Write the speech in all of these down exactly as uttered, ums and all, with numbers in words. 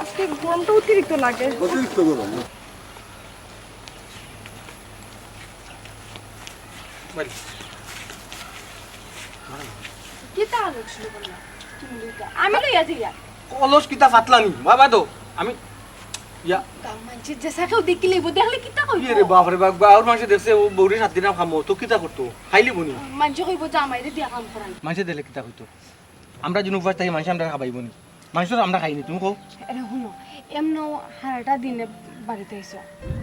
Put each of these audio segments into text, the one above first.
আজকে গরমটা অতিরিক্ত লাগে। অতিরিক্ত গরম। কিতা আলোক শুরু করলা? তুমি দুইটা। আমি লইয়া যাইয়া। অলস কিতা ফাতলামি? বাবা তো, আমি ইয়া। গাঁও মানষে যে সাকেও দেখিলে, দেখলে কিতা কইবো? ইয়ে রে বাপ রে বাপ, গাঁওর মানষে দেখছে ও বউরে সাত দিন কামো, তো কিতা করতো? খাইলি বনি। মানষে কইবো যে আমাইরে দিয়া কাম করাই। মানষে দেখলে কিতা কইতো? আমরা যদি উপাস থাকি, মানষে আমরা খাবাইবো নি? মানষর আমরা খাইনি, তুমি কও। এরে হুনো, এমনও হারাটা দিনে বাড়িত আইছো,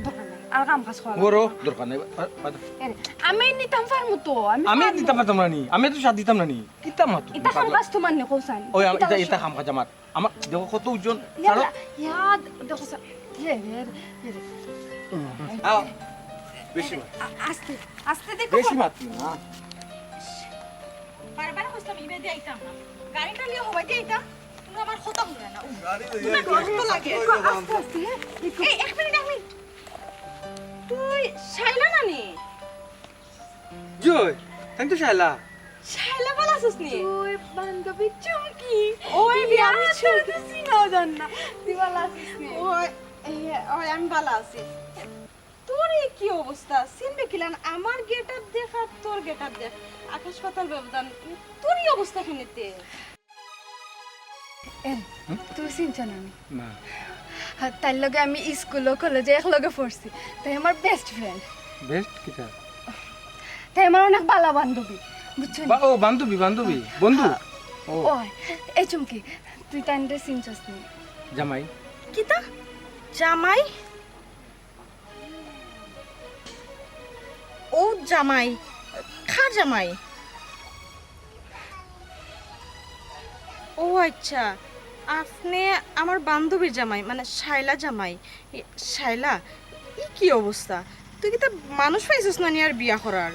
দরকার নাই। আর কাম কাজ করা লাগবো না। দরকার নাই। বা-, বা-, এরে, আমি নিতাম পারমু তো, আমি আমি পারমু। নিতাম পারতাম না নি, আমি তো সাথ দিতাম না নি। কিতা মাতো? ইতা কাম কাজ তোমার নি, কও চাই। ওই, আমি, ইতা ইতা, ইতা কাম কাজ আমার। আমার, দেখো কত ওজন। ছাড়ো। ইয়া, দেখো চাই। ইয়ে রে, ইয়ে রে। আও, বেশি মাত। আ-, আস্তে, আস্তে দেখো। বেশি মাত না। বারবার কইছিলাম, ইবাদি আইতাম না। গাড়িটা লিয়ে হবাইতে আইতাম, তোমরা আমার কথা হুনো না। উফ, গাড়ি লইয়া তোমার আইতাম। কষ্ট লাগে। একটু আস্তে আস্তে, হ্যাঁ? একটু এই, এক মিনিট, এক মিনিট। তুই শাইলা নানি? জয়, তাই তো শাইলা। শাইলা ভালা আছস নি? তুই বান্ধবী চুমকি। ওই রে, আমি ইয়া, চুমকি। তোর তো চিনাও জান না। তুই ভালা আছস নি? ওই, এই, ওই, আমি ভালা আছি। তোর এই কি অবস্থা? চিনবে কিলান? আমার গেটআপ দেখ আর তোর গেটআপ দেখ, আকাশ পাতাল ব্যবধান। তোর এই অবস্থা কেনেতে? এ, হুম? তুই চিনছ না নি? না। হ্যাঁ, তাইর লগে আমি স্কুলো, কলেজে একলগে পড়ছি। তাই আমার বেস্ট ফ্রেন্ড। বেস্ট কিতা? তাই আমার অনেক ভালা বান্ধবী, বুঝছো নি? বা-, ও, বান্ধবী, বান্ধবী, হ্যাঁ। বন্ধু? হ্যাঁ। ও। ওই, এই চুমকি, তুই তাইনরে চিনছস নি? জামাই। কিতা? জামাই? ও জামাই, কার জামাই? ও আচ্ছা, আপনে আমার বান্ধবীর জামাই, মানে শায়লা জামাই। এ, শায়লা, ই কি অবস্থা? তুই কিতা মানুষ পাইছস না নি আর বিয়া করার?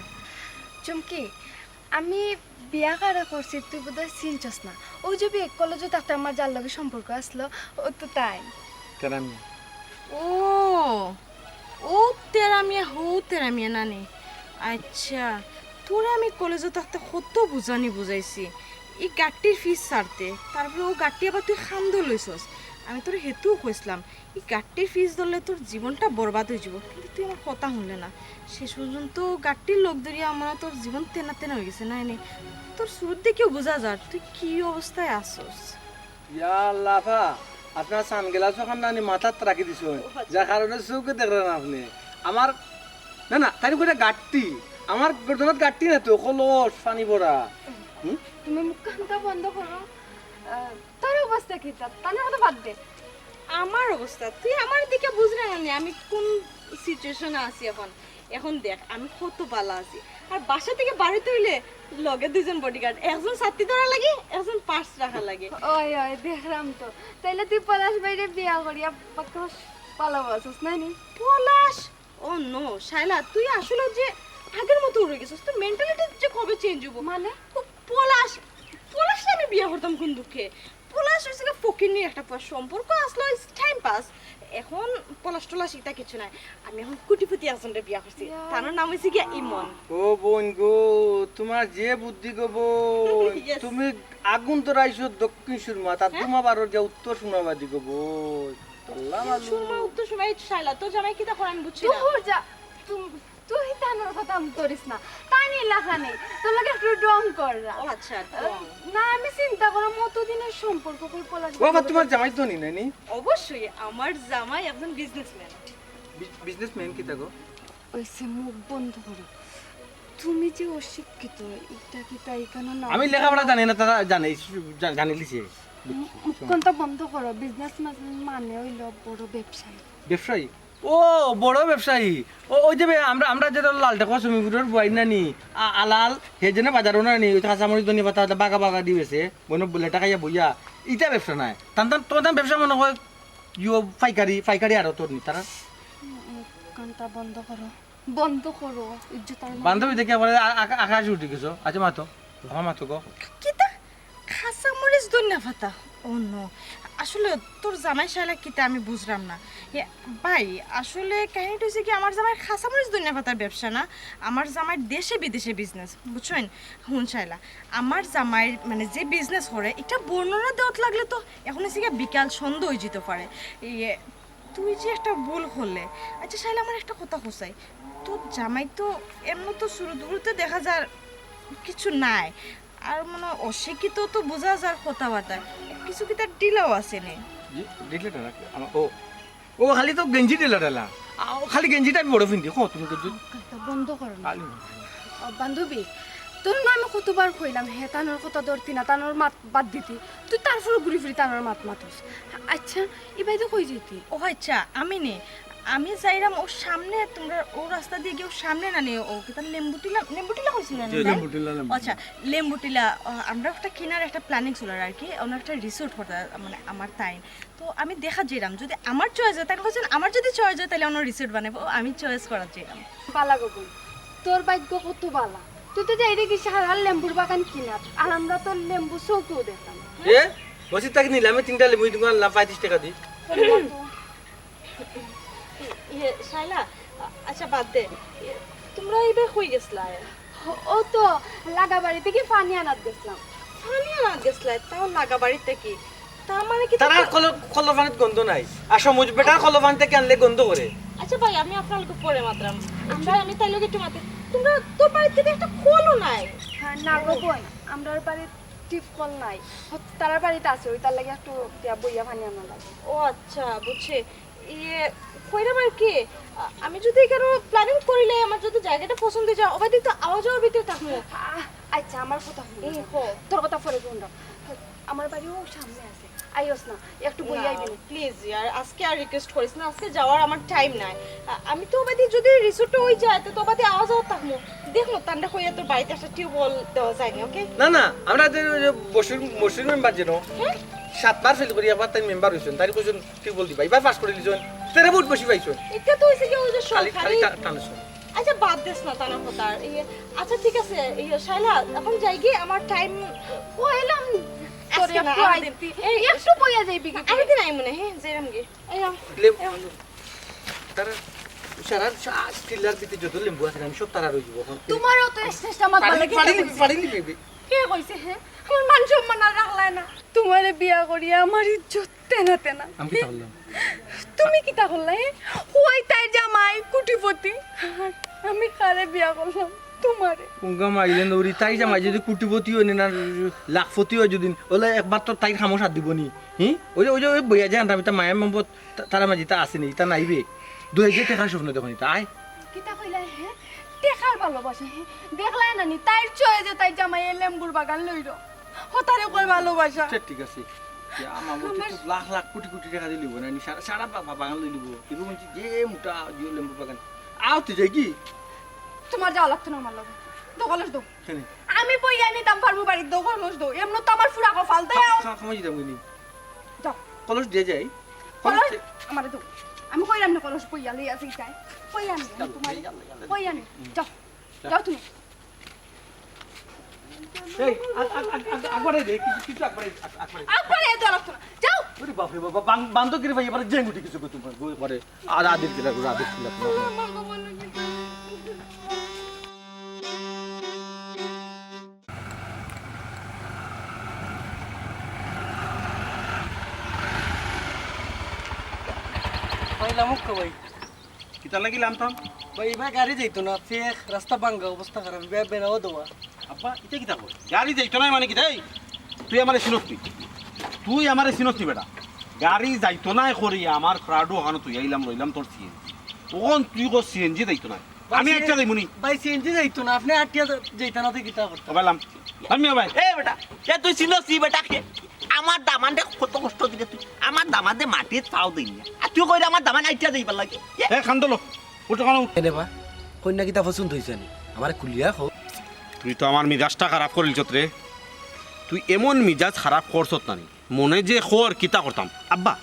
চুমকি, আমি বিয়া কারে করছি তুই বোধহয় চিনছস না। ও যে বিয়ে কলেজো থাকতে আমার যার লগে সম্পর্ক আছলো, ও তো তাই। তেরা মিয়া। ও, ও তেরা মিয়া, হো তেরা মিয়া নানি। আচ্ছা, তোরে আমি কলেজো থাকতে কত বুঝানি বুঝাইছি, ই গাট্টির ফিস ছাড়তে, তারপরে ও গাট্টি আবার তুই কান্দো লইছস। আমি তোরে হেতুও কইছলাম, ই গাট্টির ফিস ধরলে তোর জীবনটা বরবাদ অইযিবো, কিন্তু তুই আমার কথা হুনলে না। শেষ পর্যন্ত গাট্টির লগ ধরিয়া আমার তোর জীবন তেনা তেনা অইগেছে, নায় নি? তোর সুরত দেখিয়াউ বুঝা যার তুই কি অবস্থায় আছস। ইয়া আল্লাহ, আফা, আপনার সানগ্লাস অখান নানি মাথাত রাখি দিছইন, ও আচ্ছা। যার কারণে চউখে দেখরা না আপনে। আমার, না, না, তাইন কইরা গাট্টি, আমার গর্দনাত গাট্টি না তো, কলস, পানি ভরা। হুম? তুমি মুখখানতা বন্ধ করো। আহ, তোর অবস্থা কিতা? তান কথা বাদ দে। আমার অবস্থা? তুই আমার দিকে বুঝরে না নি, আমি কোন situation-এ আছি অখন। অখন দেখ, আমি কত ভালা আছি। আর বাসা থাকি বারইতে অইলে লগে দুইজন bodyguard, একজন ছাতি ধরা লাগে, একজন purse রাখা লাগে। ওই, ওই, দেখরাম তো। তাইলে তুই পলাশ ভাইরে বিয়া করিয়া পাক্কা ভালোবাসস, নায় নি? পলাশ? Oh no, শায়লা, তুই আসলে যে আগের মতো রয়ে গেছস। তোর mentality যে কবে change হইব? মানে? ও পলাশ, পলাশরে আমি বিয়া করতাম কোন দুঃখে? পলাশ অইছে গিয়া ফকিন্নির একটা পুয়া, সম্পর্ক আছলো, it's time pass। অখন পলাশ টলাশ ইতা কিচ্ছু নাই। আমি অখন কোটিপতি একজনরে বিয়া করছি। ইয়া। তার নাম অইছে গিয়া ইমন। ও বইন গো, তুমার যে বুদ্ধি গো বইন, Yes। তুমি আগুন ধরাইছো দক্ষিণ সুরমা, তার হ্যাঁ? ধুমা বারর গিয়া উত্তর সুরমাবাদী গো বইন। আল্লাহ মালুম। সুরমা, উত্তর সুরমা, এই শায়লা, তোর জামাই কিতা করে আমি বুঝছি না। তুই যা, তুই তুই তানর কথা ধরিস না। তাইন ইলাখান নায়। তোর লগে একটু ঢং কররা। ও আচ্ছা, ঢং। আহ, না, আমি চিন্তা করলাম, অতদিনের সম্পর্ক কই পলাশ ও বাবা, ভাই তুমার জামাই ধনী নায় নি? অবশ্যই, আমার জামাই একজন businessman। বি-, businessman কিতা গো? অইছে, মুখ বন্ধ করো। তুমি যে অশিক্ষিত, ইটা কিতা ইখানো না আমি লেখাপড়া জানি না, তারা জানে, জা-, জানিলিছে। মু-, মুখখানতা বন্ধ করো। Businessman মানে অইলো বড় ব্যবসায়ী। ব্যবসায়ী? ও, বড় ব্যবসায়ী। ও, ওই যে বে-, আমরা, আমরা যেটা লাল টেকো সুমিপুরের বুয়াই নানি, আ-, আলাল, হে যেন বাজারো নানি, ওই তো কাঁচামরিচ, ধনিয়া পাতা, ওটা বাগা বাগা দি বেচে, বইন বলে টাকাইয়া বইয়া, ইটা ব্যবসা নায়। তান তান, তোমার তান ব্যবসা মনে হয়, ইয়ো পাইকারি, পাইকারি আড়তর নি, তারা। উম, উম, কানটা বন্ধ করো, বন্ধ করো, ইজ্জত আর মান বান্ধবী দেখে বলে, আ-, আ-, আকাশ উঠি গেছো। আচ্ছা, মাতো, ক্ষমা মাতো গো। কিতা? কাঁচামরিচ ধনিয়া পাতা? ও নো, আসলে তোর জামাই শালা কিতা আমি বুঝলাম না। এ, ভাই, আসলে কাহিনীটা হইছে কি, আমার জামাইর কাঁচামরিচ ধনিয়া পাতার ব্যবসা না, আমার জামাইর দেশে বিদেশে বিজনেস, বুঝছইন? হুন শালা, আমার জামাইর মানে যে বিজনেস করে, এটা বর্ণনা দেওয়াত লাগলে তো এখন হইছে কি বিকাল সন্ধ্যা হয়ে যেতে পারে। ইয়ে, তুই যে একটা ভুল করলে। আচ্ছা শালা, আমার একটা কথা কইছাই, তোর জামাই তো এমনি তো শুরু দুরুতে দেখা যার কিছু নাই, আর মানে অশিক্ষিত তো বোঝা যার কথাবার্তায়, কিছু কিতা ঢিলাও আছে নি? জি, ঢিলা ঢালা কি? আমার, ও, ও খালি তো গেঞ্জি ঢিলা ঢালা। আ, ও খালি গেঞ্জিটা আমি বড় ফিন্দি। কও তুমি গেঞ্জি। কথা বন্ধ করো না। খালি ও, বান্ধবী, তোর না আমি কতবার কইলাম, হে তানোর কথা ধরতি না, তানোর মাত বাদ দিতি। তুই তারপরে ঘুরি ফিরি তানোর মাত মাতস। আচ্ছা, ই বাইদে কই যাইতি? ও আচ্ছা, আমি নে, আমি যাইরাম ওর সামনে, তোমরা ও রাস্তা দিয়ে গিয়ে ওর সামনে না নিয়ে, ও কিতা লেম্বুটিলা, লেম্বুটিলা কইছিল না? জি, লেম্বুটিলা, লেম্বুটিলা। আচ্ছা, লেম্বুটিলা, আহ, আমরা একটা কিনার একটা প্ল্যানিং ছিল আর কি, ওনার একটা রিসোর্ট করতে, মানে আমার তাই। তো আমি দেখা যাইরাম, যদি আমার চয়েস হয়, তাই কইছেন, আমার যদি চয়েস হয়, তাহলে ওনার রিসোর্ট বানাবো, ও আমি চয়েস করার যাইরাম। বালা গো বোন, তোর ভাগ্য কত বালা, তুই তো যাইরে কি সারা লেম্বুর বাগান কিনার, আর আমরা তো লেম্বু চৌকেও দেখলাম। এ, বসে থাকি নিলামে তিনটা লেবু, তুমি আনলাম পঁয়ত্রিশ টাকা দি। ইয়ে, শাইলা, আ-, আচ্ছা, বাদ দে। ইয়ে, তোমরা এইবার কই গেছলা? ও তো লাগা বাড়ি থেকে পানি আনাত গেছলাম। পানি আনাত গেছলা? তাও লাগা বাড়ি থেকে? তার মানে কি তারা তোমরা কল-, কলর পানিত গন্ধ নাই। আর সমুজ বেটার কলর পানি থেকে আনলে গন্ধ করে। আচ্ছা ভাই, আমি আপনার লগে পরে মাতরাম। আমরা আমি তাই লগে একটু মাতি। তোমরা তোর বাড়ি থেকে একটা কলও নাই? হ্যাঁ, না গো বোন, আমরার বাড়িত টিপ কল নাই। তারার বাড়িত আছে, ওই তার লাগি একটু দিয়া বইয়া পানি আনা লাগে। ও আচ্ছা, বুঝছি। ইয়ে, কইরাম আর কি, আ-, আমি যদি এখানে প্ল্যানিং করিলে, আমার যদি জায়গাটা পছন্দ হয়ে যায়, ওবাদি তো আওয়া যাওয়ার ভিতরে থাকবো। আ-, আচ্ছা, আমার কথা হুন। হুম, কও। তোর কথা পরে হুন। আমার বাড়িও সামনে আছে, আইস না, একটু বই না, আইবি না? প্লিজ ইয়ার, আজকে আর রিকোয়েস্ট করিস না, আজকে যাওয়ার আমার টাইম নাই। আ-, আমি তো ওবাদি যদি রিসোর্টটা ওই যায়, তো ওবাদি আওয়া যাওয়া থাকবো। দেখবো, তান্ডা কইয়া তোর বাড়িতে একটা টিউবওয়েল দেওয়া যায়নি, ওকে? না, না, আমরা যে ওই যে বসির, বসির মেম্বার যেন, হ্যাঁ? সাতবার ফেল করি, আবার তাই মেম্বার হইছেন, তাই কইছেন টিউবওয়েল দিবা, এবার পাস করে দিয়েছেন, তেরে ভোট বেশি পাইছেন। এটা তো হইছে কি ওই যে সব খালি, খালি খালি টা-, টানছেন। আচ্ছা, বাদ দেস না, তার কথা আর। ইয়ে, আচ্ছা, ঠিক আছে, ইয়ে, শাইলা, এখন যাই গি, আমার টাইম কইলাম তোরে আজকে না, একটু আরেকদিন। আইতি। এই, একটু বইয়া যাইবি কি? আরেকদিন আই মনে, হ্যাঁ, যাইরাম গি। এই আও। লেম-, এই আও। তারা সারা সা-, টিল্লার ভিতরে যত লেম্বু আছে, আমি সব তারা রই যাবো এখন। তোমারও তো এই চেষ্টা আমার পারি, ভালো লাগে পারি, না। পারি নি, বেবি? কে কইছে, হ্যাঁ? আমার মান সম্মান আর রাখলায় না। তোমারে বিয়া করিয়া আমার ইজ্জত তেনা তেনা। আমি কিতা করলাম? তুমি কিতা করলা, হ্যাঁ? ওই তাই জামাই কোটিপতি। আমি কারে বিয়া করলাম? তোমারে। উঙ্গা মাইলে নৌরি, তাই জামাই যদি কোটিপতি হয় না, লাখপতি হয় যদি, ওলে একবার তো তাইর খামো সাথ দিব নি। হি? ওই যে, ওই যে, ওই বইয়া যে আনতাম, ইতা মায়া মহব্বত তা-, তারা মাঝে তা আছে নি, ইতা নাইবে। দুই যে টেকার স্বপ্ন দেখো নি, তা আয়। কিতা কইলা, হে? টেকার ভালোবাসা, হে? দেখলায় না নি, তাইর চয়ে যে তাই জামাই এ লেম্বুর বাগান লইল। হতারে কয় ভালোবাসা। আচ্ছা, ঠিক আছে। ইয়া, আমার মতে আমার তো লাখ লাখ কোটি কোটি টাকা দিলিব না, নি সারা, সারা বা-, বা-, বাগান লইলিব। এবার বলছি, যে মোটা, যে লেম্বুর বাগান। আও তুই যাই কি? তোমার যাওয়া লাগতো না আমার লগে। দখলস দো। কেনে? আমি বইয়া নিতাম পারবো বাড়ির দখলস দো। এমন তো আমার ফুরা কপাল দেয়। খা-, খা-, খামাই দিতাম কেনে? যাও। কলস দিয়ে যাই। কলস কলস দে। আমারে দাও। আমি কইলাম না কলস পইয়া লই আছে ইটায়। পইয়া নি, আমি তোমার ইয়াল্লা, ইয়াল্লা, ইয়াল্লা। পইয়া নি। যাও। যাও। যাও তুমি। এই, আ-, আ-, আ-, আ-, আকবরে দে, কিছু, কিছু আকবরে, আ-, আকবরে। আকবরে এত লাগতো না। যাও। ওরে বাপ রে বাবা, বান-, বান্দর গিরি ভাই এবারে জেং উঠি কিছু করতে পারে, এবারে আর আদিল দিলা, ওরা আদিল দিলা। আমার বাবা বললো কি তুমি? ভাই, লামুক কো ভাই। কিতা লাগি লামতাম? ভাই, ইবায় গাড়ি যাইতো না, ফেক, রাস্তা ভাঙ্গা, অবস্থা খারাপ, ইবায় বেড়াও দেওয়া। আব্বা, ইটা কিতা কর? গাড়ি যাইতো না মানে কিতা? এই, তুই আমারে চিনস নি? তুই আমারে চিনস নি বেটা? গাড়ি যাইতো না করি আমার প্রাডো হানো তুই আইলাম লইলাম তোর সিএনজি। তখন তুই কর সিএনজি যাইতো না। আমি ভাই, আটটা যাইমু নি? ভাই, সিএনজি যাইতো না, আপনি আটটা যা-, যাইতা না, তো কিতা করতা? ও ভাই, লাম। লামিয়া ভাই। এ বেটা, এ তুই চিনস নি বেটা কে? আমার দামানরে কত কষ্ট দিলে তুই। আমার দামানরে মাটিত পাও দেই না। আর তুই কইরে আমার দামান আটটা যাইবার লাগে। এ? এ, কান্দলো। উঠো, কানো। এনে বা, কইন্যা কিতা পছন্দ হইছে নি? আমারে খুলিয়া কও। তুই তো আমার মিজাজটা খারাপ করিলছত রে। তুই এমন মিজাজ খারাপ করছত না নি। মনে যে খর কিতা করতাম। আব্বা,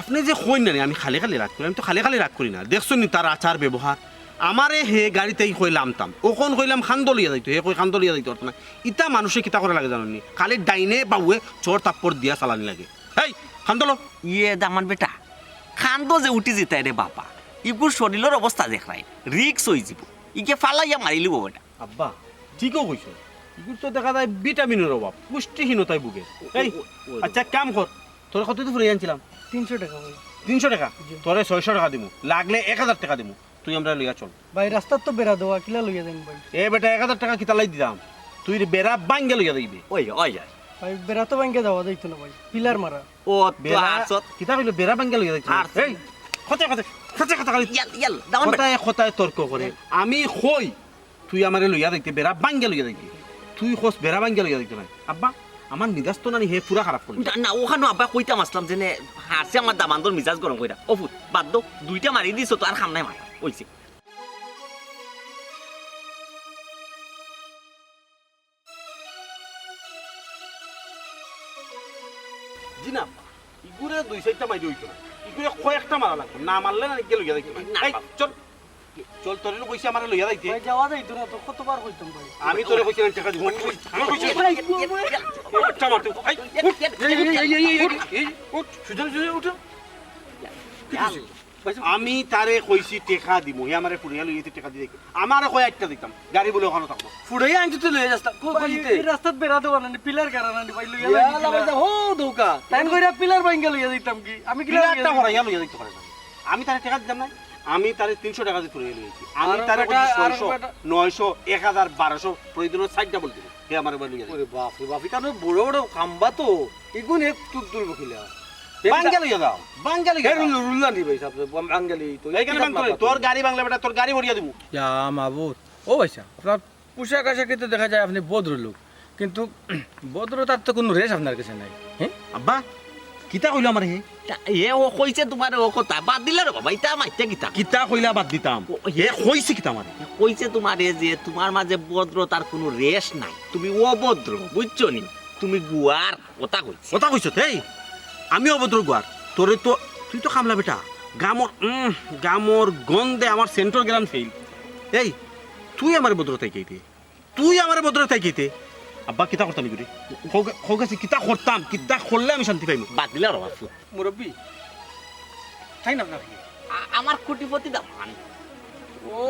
আপনে যে কইন না নি, আমি খালি খালি রাগ করি, আমি তো খালি খালি রাগ করি না। দেখছইন নি তার আচার ব্যবহার, আমারে হে গাড়িতেই কইলাম তাম, অখন কইলাম কান্দো লইয়া যাইতো, হে কয় কান্দো লইয়া যাইতো পারতো না। ইতা মানুষে কিতা করা লাগে জানো নি? খালি ডাইনে বাউয়ে চড় থাপ্পড় দিয়া চালানি লাগে। হেই, কান্দো লো। ইয়ে দামান বেটা, কান্দো যে উঠি যেতায় রে বাবা, ইগুর শরীলর অবস্থা দেখরায়, রিক্স অইযিবো, ইগে ফালাইয়া মারিলিবো বেটা। আব্বা, ঠিকউ কইছো, ইগুর তো দেখা যায় ভিটামিনর অভাব, পুষ্টিহীনতায় ভুগে। এই, ও, ও, ও। আচ্ছা, এক কাম কর, তোরে কত দি ফুরাইয়া আনছিলাম? তিনশো টেকা ভাই। তিনশো টেকা? জি। তোরে ছয়শো টেকা দিমু, লাগলে এক হাজার টেকা দিমু, তুই আমারে লইয়া চল। ভাই, রাস্তাত তো বেড়া দেওয়া, কিলা লইয়া যাইমু ভাই? এ বেটা, এক হাজার টেকা কিতার লাগি দিতাম? তুই বেড়া ভাঙ্গিয়া লইয়া যাইবে। ওই, ওই, ওই। ভাই, বেড়া তো ভাঙ্গিয়া দেওয়া যাইতো না ভাই, পিলার মারা। ও, তো বেড়া আরছত। কিতা কইলো, বেড়া ভাঙ্গিয়া লইয়া যাইতো না? আরছত। এই, কথায় কথায়, কথায় কথায় খালি ইয়াল, ইয়াল, দামান বেটা। কথায় কথায় তর্ক করে। আমি কই, তুই আমারে লইয়া যাইতে, বেড়া ভাঙ্গিয়া লইয়া যাইতে। তুই কস বেড়া ভাঙ্গিয়া লইয়া যাইতে নায়। আব্বা, আমার মিজাজ তো নানি হে পুরা খারাপ করলি। না, না, অখানো আব্বা কইতাম আছলাম যে নে, হারছে আমার দামান্দর মিজাজ গরম কইরা। ও ফুত, বাদ দেও, দুইটা মারি দিছো তো আর কাম নাই মারার। অইছে। জি না আব্বা, ইগুরে দুই চাইরটা মাইরে অইতো না, ইগুরে কয়েকটা মারা লাগবো, না মারলে না গেল গিয়া যাইতো না। না, এই, বাবা। চল, চল, তোরে না কইছি আমারে লইয়া যাইতে। ভাই, যাওয়া যাইতো না তো, কতবার কইতাম ভাই। আমি তোরে কইছি না টেকা দিমু, আমি কইছি। ভাই, ভাই, ভাই। একটা মার তুই। এই, উঠ। এই, এই, এই, এই, এই, এই, এই, উঠ। সুজন, সুজন, উঠ। কি কইছি? আমি তারে কইছি টেকা দিমু, হে আমারে ফুরাইয়া লইয়া যাইতে টেকা দিতে। আমারে কয় আটটা দিতাম, গাড়ি বলে অখানো থাকবো। ফুরাইয়া আনতে তো লইয়া যাস না, কই, ভাই, কই দিতে? এই রাস্তাত বেড়া দেওয়া নানি, পিলার গাড়া নানি, ভাই, লইয়া ইয়া যাইতে আল্লাহ, পিলার। ভাই, যা, হো, দৌকা। তাইন কইরা পিলার ভাঙ্গা লইয়া যাইতাম কি? আমি কি পিলারটা লইয়া যাইতাম? ফুরাইয়া লইয়া যাইতে পারে না। আমি তারে টেকা দিতাম না, আমি তারে তিনশো টেকা দি ফুরাইয়া লইয়া যাইছি। আমি আরো তারে বেটা, কইছি আরো ছয়শো, বেটা। নয়শো, এক হাজার, বারোশো, প্রয়োজনে চাইরটা বল দিমু। হে আমারে বলে লইয়া যাইবো। ওরে বাপ রে বাপ, ইখানো বড় বড় খাম্বা তো, ইগুন এক তুদ্দুল বকিলা। ভাঙ্গা লইয়া যাও, ভাঙ্গা লইয়া যাও। রুল-, রুল্লা নি ভাই সাহেব, বাঙালি তো। এইখানে ভাঙতো না, তোর গাড়ি ভাঙলে বেটা, তোর গাড়ি ভরিয়া দিমু। ইয়া মাবুদ, ও ভাই সাহেব, আপনার পোশাক আশাকে তো দেখা যায় আপনি ভদ্রলোক, কিন্তু ভদ্রতার তো কোনো রেশ আপনার কাছে নাই। হ্যাঁ? আব্বা, কিতা কইলো আমারে হে? তা এ ও কইছে তোমারে ও কথা, বাদ দিলে রে বাবা, ইতা মাইতে কিতা? কিতা কইলা বাদ দিতাম? ও, হে কইছে কিতা আমারে? এ কইছে তোমারে যে তোমার মাঝে ভদ্রতার কোনো রেশ নাই, তুমি অভদ্র, বুঝছো নি? তুমি গুয়ার কথা কইছে। কথা কইছত, এই, আমি অভদ্র গুয়ার? তোরে তো, তুই তো কামলা বেটা, গামর, উম, গামর গন্ধে আমার সেন্টর গেরান ফেইল। এই, তুই আমারে ভদ্র তাই কইতে? তুই আমারে ভদ্র তাই কইতে? আব্বা, কিতা করতাম ইগুরে? কও গেছে কিতা করতাম, কিতা করলে আমি শান্তি পাইমু? বাদ দিলে আর বাপু। মুরব্বি, তাই না আপনার কি? আ-, আমার কুটিপতি দামান। ও,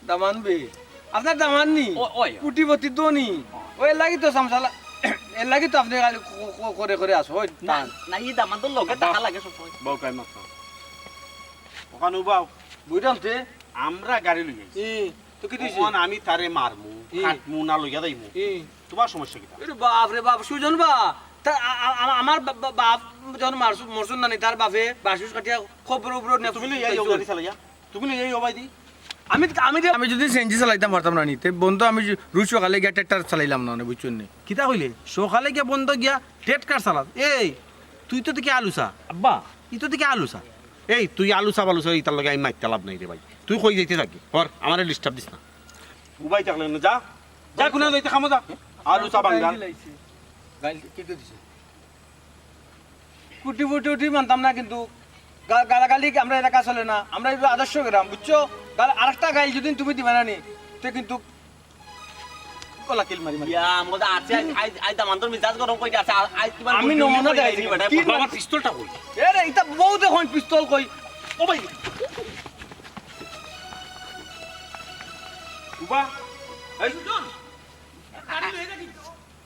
দামান বে। আপনার দামান নি? ও, ওই। কুটিপতি ধনী। ওই লাগি তো সামসালা, এর লাগি তো আপনি খালি ক-, ক-, করে করে আসো, ওই না, দান। না, এই দামান তো লগে আব্বা। টাকা লাগে সব সময়। বউ কাই মাত্র। ওখানে উবাও। বুঝলাম তে। আমরা গাড়ি লই আইছি। ই, তো কি দিছে? তখন আমি তারে মারমু, ই। কাটমু না লইয়া যাইমু। ই। তোমার সমস্যা কিতা? আরে বাপ রে বাপ, সুজন বা, তা আ-, আ-, আ-, আমার বা-, বা-, বাপ যখন মারছু-, মরছুন না নি, তার বাপে বাসুস কাটিয়া খবর উপর নিয়ে তুমি লইয়া আইও গাড়ি চালাইয়া। তুমি লইয়া আইও ভাই দি। আমি, আমি যে, আমি যদি সিএনজি চালাইতাম পারতাম না নি, তে বন্ধু আমি যে রুশ সকালে গিয়া ট্রেক্টর চালাইলাম না, মানে, বুঝছুন নি? কিতা কইলে? সকালে গিয়া বন্ধ গিয়া ট্রেক্টর চালাস? এই, তুই তো দেখি আলু চা। আব্বা, ই তো দেখি আলু চা। এই, তুই আলু চা বালু চা, ইতার লগে আমি মাইত্তা লাভ নাই রে ভাই। তুই কই যাইতে থাকি? হর, আমারে ডিস্টার্ব দিস না। উবাই থাকলে না, যা। যা, কুনা যাইতে খামো যা। আলু চা বাঙ্গাল। গাইল কি করে দিছে? কুটি ফুটি উঠি মানতাম না কিন্তু। গা-, গালাগালি আমরা এলাকা চলে না। আমরা এগুলো আদর্শ গ্রাম, বুঝছো? গাল-, আরেকটা গাইল যদি তুমি দিবা না নি, তে কিন্তু গলা কিল মারি মারি। ইয়া, মজা আছে। আজ, আজ, আজ দামান্দর মিজাজ গরম কই আছে। আজ, আজ তোমার আমি বুদ্ধি নমুনা উল্টো দেখাইছি। বেটা। কি বাবা, পিস্তলটা কই? এ রে, ইতা বউ দেখো, পিস্তল কই? ও ভাই। উবা। এই। গাড়ি লয়ে যাবি।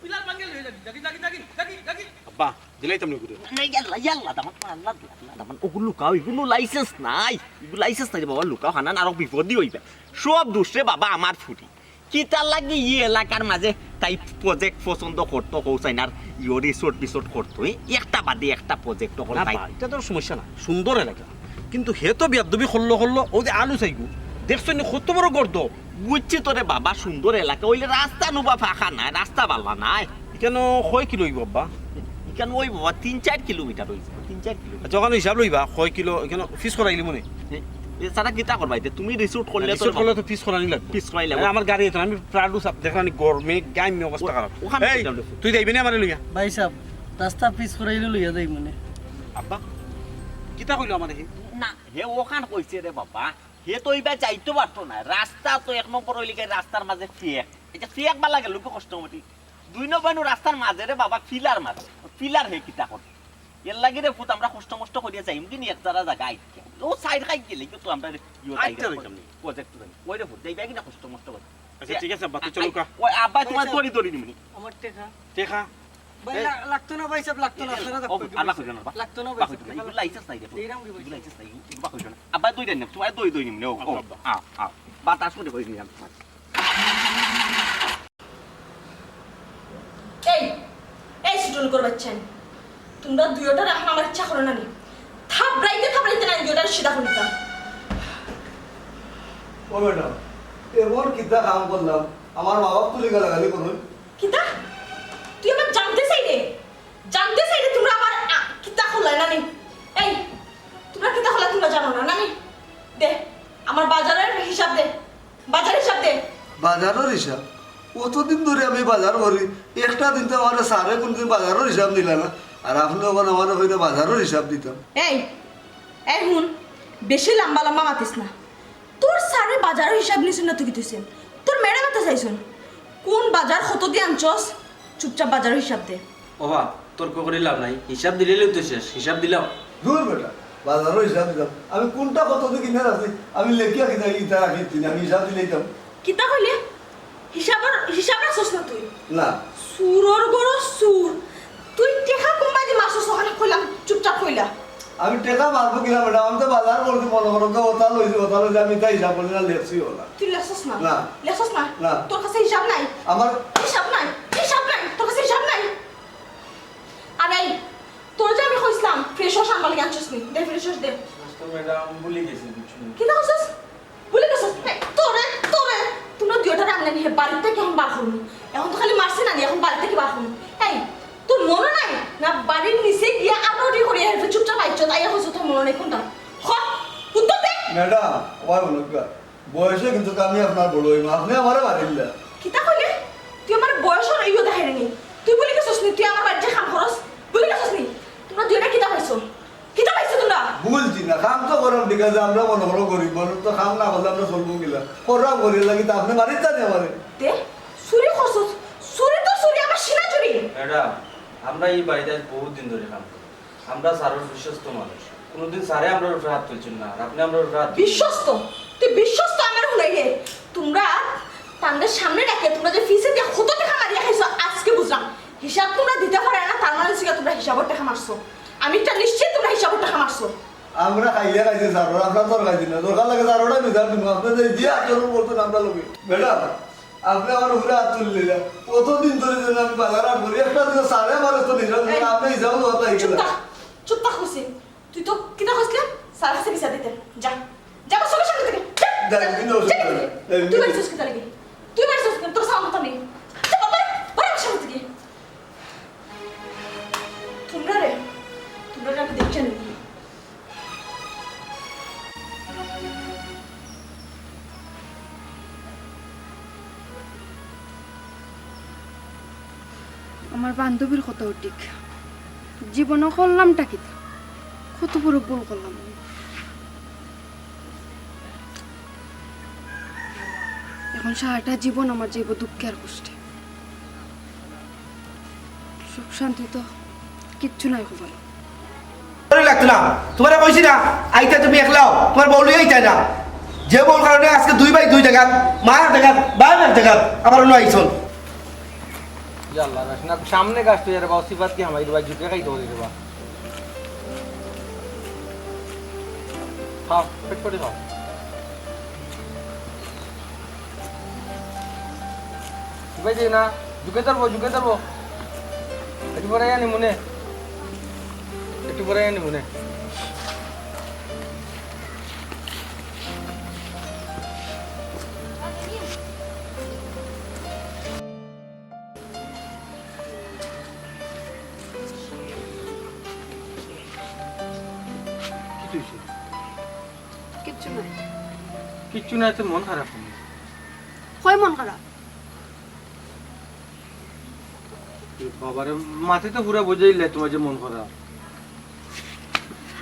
পিলার ভাঙ্গে লয়ে যাবি। যাবি, যাবি, যাবি, যাবি, যাবি। আব্বা, দিলাইতাম না ঘুরে। না, ইয়াল্লা, ইয়াল্লা, দামান, আল্লাহ দিয়া, আল্লাহ, দামান। ওগুলো লুকাও, এগুলো লাইসেন্স নাই। এগুলো লাইসেন্স নাই রে বাবা, লুকাও, হানান আরো বিপদই হইবে। সব দোষ রে বাবা আমার ফুটি। কিতার লাগি ই এলাকার মাঝে তাই প্রজেক্ট পছন্দ করতো, কৌসাইনার ইয়ো রিসোর্ট বিসোর্ট করতো, এ? একটা বাদে একটা প্রজেক্ট করতো না তাই। বা, এটা তো সমস্যা না, সুন্দর এলাকা। কিন্তু হে তো বিয়াদ্দবি করলো, করলো, ও যে আলু চাইগু, দেখছো নি কত বড় গর্ত? বুঝছি তো রে বাবা, সুন্দর এলাকা, ওইলে রাস্তা নুবা ফাঁকা নাই, রাস্তা বালা নাই। এখানে কয় কিলো হইব আব্বা? এখানে ওই বাবা তিন চার কিলোমিটার হইছে, তিন চার কিলোমিটার। আচ্ছা, ওখানে হিসাব লইবা, কয় কিলো, এখানে ফিস করাইলি মনে? এ, এ, সারা কিতা করবা এতে? তুমি রিসোর্ট করলে তো রিসোর্ট করলে তো ফিস করানি লাগবে। ফিস করানি লাগবে। আরে, আমার গাড়ি এত না, আমি প্রাডু সাপ দেখলাম, গরমে গাইমে অবস্থা খারাপ। ওখানে এই, যাও। তুই যাইবি না আমারে লইয়া? ভাই সাহেব, রাস্তা ফিস করাইলে লইয়া যাই মনে। আব্বা, কিতা কইলো আমারে হে? না, হে ওখান কইছে রে বাবা। হে তো ইবার যাইতো পারতো না, রাস্তা তো এক নম্বর অইলে গিয়া রাস্তার মাঝে ফেক। এই যে ফেক বালা গেল কি কষ্ট মতি? দুই নম্বর নু রাস্তার মাঝে রে বাবা, ফিলার মাঝে। ফিলার হে কিতা করে? এর লাগি রে ফুত আমরা কষ্ট মষ্ট করিয়া যাইমু কিনি এক জারা জাগা আইতে। ও সাইড খাই গেলে কিন্তু আমরা রে ইয়ো আইতে যাইতে পারি। প্রজেক্ট তো জানি। ওই রে ফুত, যাইবা কিনা কষ্ট মষ্ট করে? আচ্ছা, ঠিক আছে, আব্বা, তুই চলো কা। ওই আব্বা, তোমার আচ্ছা। দড়ি দড়ি নিমুনি। আমার টেকা। টেকা? ভাই, এ? লা-, লাগতো না ভাই সাহেব, লাগতো না, এ, আপনারা ও, রাখবেন। আল্লাহ কইলো না, বা। লাগতো না ভাই বা সাহেব, কইলো না, টেকা এগুলা লাগতো না। আইসা চাই রে ফুত। এইরাম কি ভাই এগুলা সাহেব? আইসা চাই, এগুলা কইলো না। আব্বা, দই দেন না, তোমার দই দই নিমুনি। ও, ও, আচ্ছা, আব্বা। আ, আ। বাতাস করে কই নিলাম তোমার। এই, এই ছোট লোকের বাচ্চা, তোমরা দুইওটার এখন আমার ইচ্ছা করে না নি। থাপড়াইতে থাপড়াইতে না দুইওটার সিধা করে দিতাম। ও ম্যাডাম, এমন কিতা কাম করলাম, আমার মা বাপ তুলি গালাগালি করুন। কিতা? তুই আমার জানতে চাইরে? জানতে চাইরে তোমরা আমার আ, কিতা করলায় না নি? এই, তোমরা কিতা করলায় তোমরা জানো না, না নি? দে, আমার বাজারের হিসাব দে। বাজার হিসাব দে। বাজারর হিসাব? অতদিন ধরি আমি বাজার করি, একটা দিন তো আমারে স্যারে কুনদিন বাজারর হিসাব দিলা না, আর আপনে অখন আমারে কইরা বাজারর হিসাব দিতাম। এই, এই হুন, বেশি লাম্বা লাম্বা মাতিস না। তোর স্যারে বাজারর হিসাব নিছইন না তো কিতা অইছে? তোর ম্যাডামে তো চাইছইন। কুন বাজার কত দি আনছস? চুপচাপ বাজারর হিসাব দে। ওবা, তর্ক করি লাভ নাই, হিসাব দিলাইলেউ তো শেষ, হিসাব দিলাও। দূর বেটা, বাজারর হিসাব দিতাম। আমি কুনটা কত দি কিনা আছি, আমি লেখিয়া কিতা ইতা রাখি দিন, আমি হিসাব দিলাইতাম। কিতা কইলে? হিসাবর, হিসাব রাখছস না তুই? না। চুরর ঘরর চুর। তুই টেকা কুনবায়দি মারছস অখান কইলাম, চুপচাপ কইলা। আমি টেকা মারবো কিনা বেটা, আমি তো বাজার করছি, মনো করো, ওটা লইছি, ওটা লইছি, আমি ইতা হিসাব করছি না, লেখছি ওলা। তুই লেখছস না? না। লেখছস না? না। তোর কাছে হিসাব নাই? আমার হিসাব নাই? হিসাব নাই? তোর কাছে হিসাব নাই? আরে, তোর যে আমি কইছিলাম, ফেস ওয়াশ আনবার লাগি আনছস নি? দে, ফেস ওয়াশ দে। আজ তো ম্যাডাম ভুলি গেছি, বুঝছো নি? কিতা কইছস? ভুলি গেছস? এই, তোরে, তোরে, তোমরা দুইওটারে আমি নি হে বাড়ির থাকি এখন বার করমু। এখন তো খালি মারছি না নি, এখন বাড়ির থাকি বার করমু। এই, তোর মনো নাই? না, বাড়ির নিচে গিয়া আটাউটি করিয়া হেলফে চুপচাপ আইছস, আইয়া কইছস তোর মনো নাই কুনটা? হ, উত্তর দে। ম্যাডাম, আমার মনে হয় বয়সে কিন্তু আমি আপনার বড় অইমু, আপনে আমারে মারিলা। কিতা কইলে? তুই আমার বয়সর ইয়ো দেখাইরে নি। তুই ভুলি গেছস নি, তুই আমার বাড়িত যে কাম করস? ভুলি গেছস নি? তোমরা দুইওটা কিতা পাইছো? কিতা পাইছো তোমরা? ভুলছি না, কাম তো করাম ঠিক আছে, আমরা মনো করো গরিব মানুষ, তো কাম না করলে আমরা চলবো কিলা? করাম করি লাগি তো আপনে মারিতা নি আমারে। তে? চুরি করছস? চুরি তো চুরি, আমার সিনা চুরি। ম্যাডাম, আমরা এই বাড়িতে আজ বহুত দিন ধরি কাম করি। আমরা স্যারর বিশ্বস্ত মানুষ। কোনোদিন স্যারে আমরার উপরে হাত তুলছইন না, আর আপনে আমরার উপরে হাত তুলছইন। বিশ্বস্ত? তুই বিশ্বস্ত আমারে হুনাইরে? তোমরা তানরে সামনে রাখিয়া তোমরা যে পিছে দিয়া কত টেকা মারিয়া খাইছো, আজকে বুঝলাম। হিসাব তোমরা দিতা পারো না, তার মানে অইছে গিয়া তোমরা হিসাবর টেকা মারছো। আমি ইটা নিশ্চিত তোমরা হিসাবর টেকা মারছো। আমরা খাইলে খাইছি স্যারর, আপনার তো আর খাইছি না। দরকার লাগে স্যাররে আমি হিসাব দিমু, আপনে যে, যে আচরণ করছইন আমরার লগে। ম্যাডাম, আপনে আমার উপরে হাত তুলি দিলা। কতদিন ধরি যেন আমি বাজার হাট করি, একটা দিনও স্যারে আমার তো হিসাব দিলা না, এই, আপনে হিসাব দেওয়া তাই চুপ গেলা। থাক, চুপ থাক কইছি। তুই তো কিতা কইছলে? স্যারর কাছে বিচার দিতে। যা। যা, আমার চোখের সামনে থাকি। যা। যা, যা, কিন্তু যা, অসুবিধা যা। নেই। এই, তুই কিন্তু বাড়ি যাস কিতা লাগি? তুই বাড়ি যাস কিতা? তোর সাহস তো নেই। যা, বাবা, বাবা, আমার সামনে থাকি। তোমরারে, তোমরারে আমি দেখে নিই। আমার বান্ধবীর কথাও ঠিক। জীবনে করলামটা কিতা? কত বড় ভুল করলাম আমি। এখন সারাটা জীবন আমার যাইব দুঃখে আর কষ্টে। সুখ শান্তি তো কিচ্ছু নাই কপালে। ভালো লাগতো না। তোমারে কইছি না, আইতা তুমি একলাও, তোমার বউ লইয়া আইতায় না। যে বউর কারণে আজকে দুই ভাই দুই জাগাত, মা এক জাগাত, বাপ এক জাগাত, আবার অন্য আইছন। ইয়া আল্লাহ, রাখ না, সামনে গাছ তো যারে বাবা, সিফাত কি আমার ভাই ঝুঁকে খাইতে বলি রে বা। খাও, পেট করে খাও। ভাই যে না, ঝুঁকে ধরবো, ঝুঁকে ধরবো। একটু পরে আনি মনে। একটু পরে আনি মনে। কিচ্ছু নাই। কিচ্ছু নাই তো মন খারাপ কেনে? কই মন খারাপ? এ বাবারে, মাতে তো পুরা বুঝাইলে তোমার যে মন খারাপ।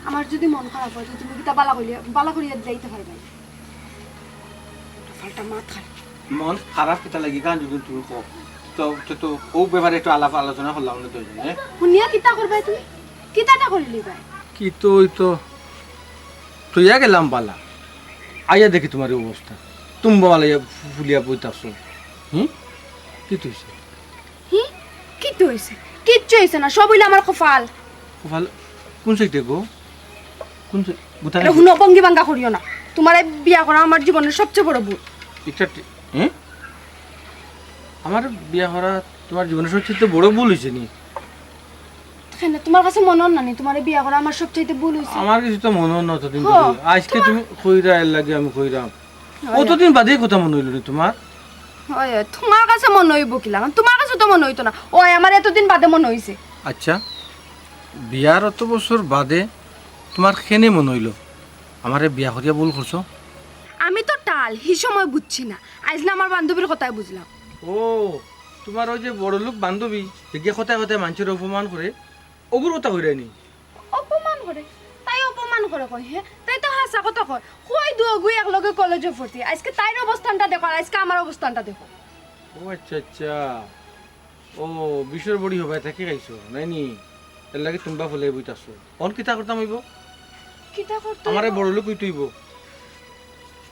আমার যদি মন খারাপ অয়, তো তুমি কিতা বালা করিয়া, বালা করিয়া দিলাইতে পারবায়? পাল্টা মাত খান। মন খারাপ কিতা লাগি গান যদি তুমি কও, তো তো তো ও ব্যাপারে একটু আলাপ আলোচনা করলাম না দুইজনে। হুনিয়া কিতা করবায় তুমি? কিতাটা করিলিবায়? কি তো ওই তো তুইয়া গেলাম বালা, আইয়া দেখি তোমার এই অবস্থা, তুম্বা মালাইয়া ফুলিয়া বইতাছো। হুম, কি তুইছে? হি, কিতা অইছে? কিচ্ছু অইছে না, সব অইলো আমার কপাল। কপাল কোন সাইডে গো? কোন সাইড? গুতা এটা হুনো, ভঙ্গি ভাঙ্গা করিও না। তোমারে বিয়া করা আমার জীবনের সবচেয়ে বড় ভুল। একটা টি- হ্যাঁ, আমার বিয়া করা তোমার জীবনের সবচেয়ে বড় ভুল হয়েছে নি? কেন, তোমার কাছে মনে হয় না নি তোমারে বিয়া করা আমার সবচাইতে ভুল হইছে? আমার কিছু তো মনে হয় না অতদিন হো, ধরে। আজকে তোমার- তুমি কইরা এর লাগে আমি কইরাম। হয়। অতদিন বাদে কথা মনে হইল নি তোমার? হয়, হয়, তোমার কাছে মনে হইব কি লাগান? তোমার কাছে তো মনে হইতো না। ওই আমার এতদিন বাদে মনে হইছে। আচ্ছা, বিয়ার অত বছর বাদে তোমার কেনে মনে হইল আমারে বিয়া করিয়া ভুল করছো? আমি তো টাল, হি সময় বুঝছি না। আইজ না আমার বান্ধবীর কথায় বুঝলাম। ও, তোমার ওই যে বড় লোক বান্ধবী, যে গিয়ে কথায় কথায় মানুষের অপমান করে, ওগুর কথা কইরায় নি? অপমান করে? তাই অপমান করে কয়, হ্যাঁ? তাই তো হাছা কথা কয়। কই দুগু একলগে কলেজে পড়তি। আজকে তাইর অবস্থানটা দেখো, আর আজকে আমার অবস্থানটা দেখো। ও আচ্ছা আচ্ছা, ও বিষর বড়ি হবায় থাকি খাইছো, নাই নি? এর লাগে তুম্বা ফুলাই বইতাছো। অন কিতা করতাম হইব? কিতা করতে আমারে হইব? বড় লোক হইতে হইব।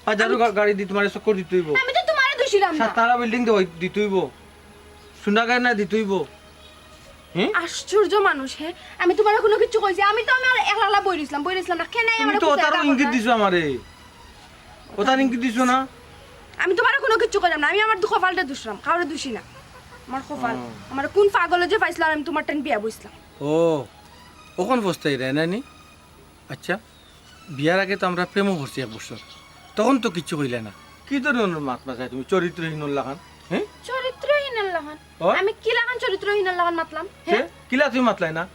হাজারো গা- গাড়ি দি তোমারে চক্কর দিতে হইব। আমি তো তোমারে দুষিলাম না। সাততলা বিল্ডিং দিতে হইব। সোনা গয়না দিতে হইব। হুম? আশ্চর্য মানুষ, হ্যাঁ? আমি তোমারে কোনো কিছু কইছি? আমি তো আমার একলা একলা বই রইছিলাম, বই রইছিলাম না। কেনে তুমি আমারে তো খুঁজে ওটারও বের ইঙ্গিত করলা? দিছো আমারে। ওটার ইঙ্গিত দিছো না? আমি তোমারে কোনো কিছু কইলাম না, আমি আমার কপালটা দুষলাম, কাউরে দুষি না। আমার কপাল, হুম। আমার কোন পাগলে যে পাইছিল, আর আমি তোমার টাইম বিয়া বইছিলাম। ও, ওখান বস্তাই রে নানি। আচ্ছা, বিয়ার আগে তো আমরা প্রেমও করছি এক বছর, তখন তো কিচ্ছু কইলে না। কি ধরনের মাত মাতায় তুমি চরিত্রহীন লাখান? হ্যাঁ? চরিত্রহীন লাখান? ও? আমি কি লাখান চরিত্রহীন লাখান মাতলাম? কে? হ্যাঁ? কিলা তুমি মাতলাই না?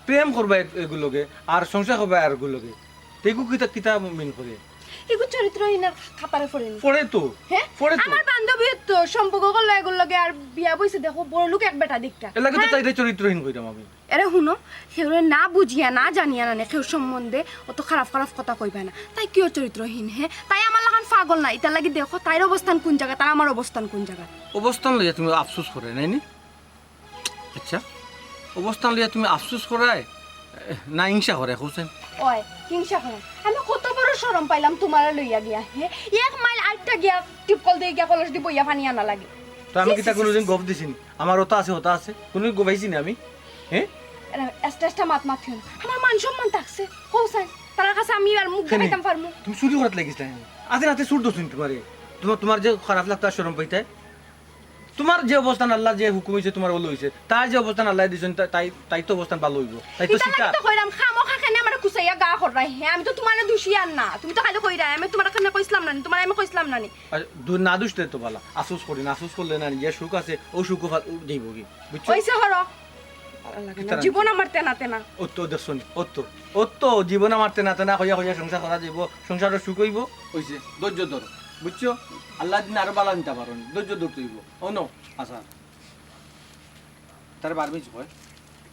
প্রেম করবা এক- এগুর লগে, আর সংসার করবা আর এগুর লগে। তেগু কিতা কিতা মিন করে? এগু চরিত্রহীনর খাতারে পড়ে নি। পড়ে তো। হ্যাঁ? পড়ে তো। আমার বান্ধবী তো সম্পর্ক করলো এগুর লগে, আর বিয়া বইছে দেখো বড় লোক এক বেটা দেখতা। এর লাগে তো তাইরে চরিত্রহীন কইতাম আমি। এরে হুনো, কেউরে না বুঝিয়া না জানিয়া না নে, কেউ সম্বন্ধে অত খারাপ খারাপ কথা কইবা না। তাই কিও চরিত্রহীন, হ্যাঁ? তাই আমার লাখান পাগল না, ইতার লাগি দেখো তাইর অবস্থান কোন জায়গা, তার আমার অবস্থান কোন জায়গা। অবস্থান লইয়া তুমি আফসোস করে, নাই নি? আচ্ছা, অবস্থান লইয়া তুমি আফসোস করায় না হিংসা করে, হোসেন? ওই, হিংসা করে। আমি কত বড় শরম পাইলাম তোমারে লইয়া গিয়া, হ্যাঁ? এক মাইল আটটা গিয়া টিপকল দিয়ে গিয়া কলস দি বইয়া পানি আনা লাগে। তো আমি ছি, কিতা ছি, ছি, কোনোদিন ছি। গপ দিছি নি? আমার ওটা আছে, ওটা আছে, কোনোদিন গপাইছি নি আমি? হ্যাঁ? এরা এস্টা এস্টা মাত মাতিও না। আমার মান সম্মান থাকছে, হোসেন। তার কাছে আমি আর মুখ কেনে? দেখাইতাম পারমু? তুমি চুরি করাত লাগিস না। আতে রাতে চুর দোষ নি তোমারে। তোমার, তোমার যে খারাপ লাগতো আর শরম পাইতে। তোমার যে অবস্থান আল্লাহ যে হুকুম হইছে তোমার ভালো হইছে। তার যে অবস্থান আল্লাহ দিছেন তা- তাই, তাই তো অবস্থান ভালো হইব। তাই তো ইতার লাগি শিক্ষা। তো কইলাম, খামোখা কেনে আমার কুচাইয়া গা কররায়, হ্যাঁ? আমি তো তোমারে দুষি আর না। তুমি তো খালি কইরায়, আমি তোমার কেনে কইছিলাম না নি, তোমারে আমি কইছিলাম না নি। আর দু- না দুষতে তো ভালো। আফসোস করি না, আফসোস করলে না, যে সুখ আছে, ও সুখ যাইব কি? বুঝছো? ওইসে করো। ভালো লাগে না। কিতার জীবন আমার তেনা তেনা। ও তো দেখছো নি, ও তো, ও তো জীবন আমার তেনা তেনা হইয়া হইয়া সংসার করা যাইব, সংসারও সুখ হইব। হইছে, ধৈর্য ধরো, বুঝছো? আল্লাহ দিন আরো বালা নিতে পারো নি, ধৈর্য ধরতে হইব। ও নো, আচ্ছা, তার বারমিজ কয়।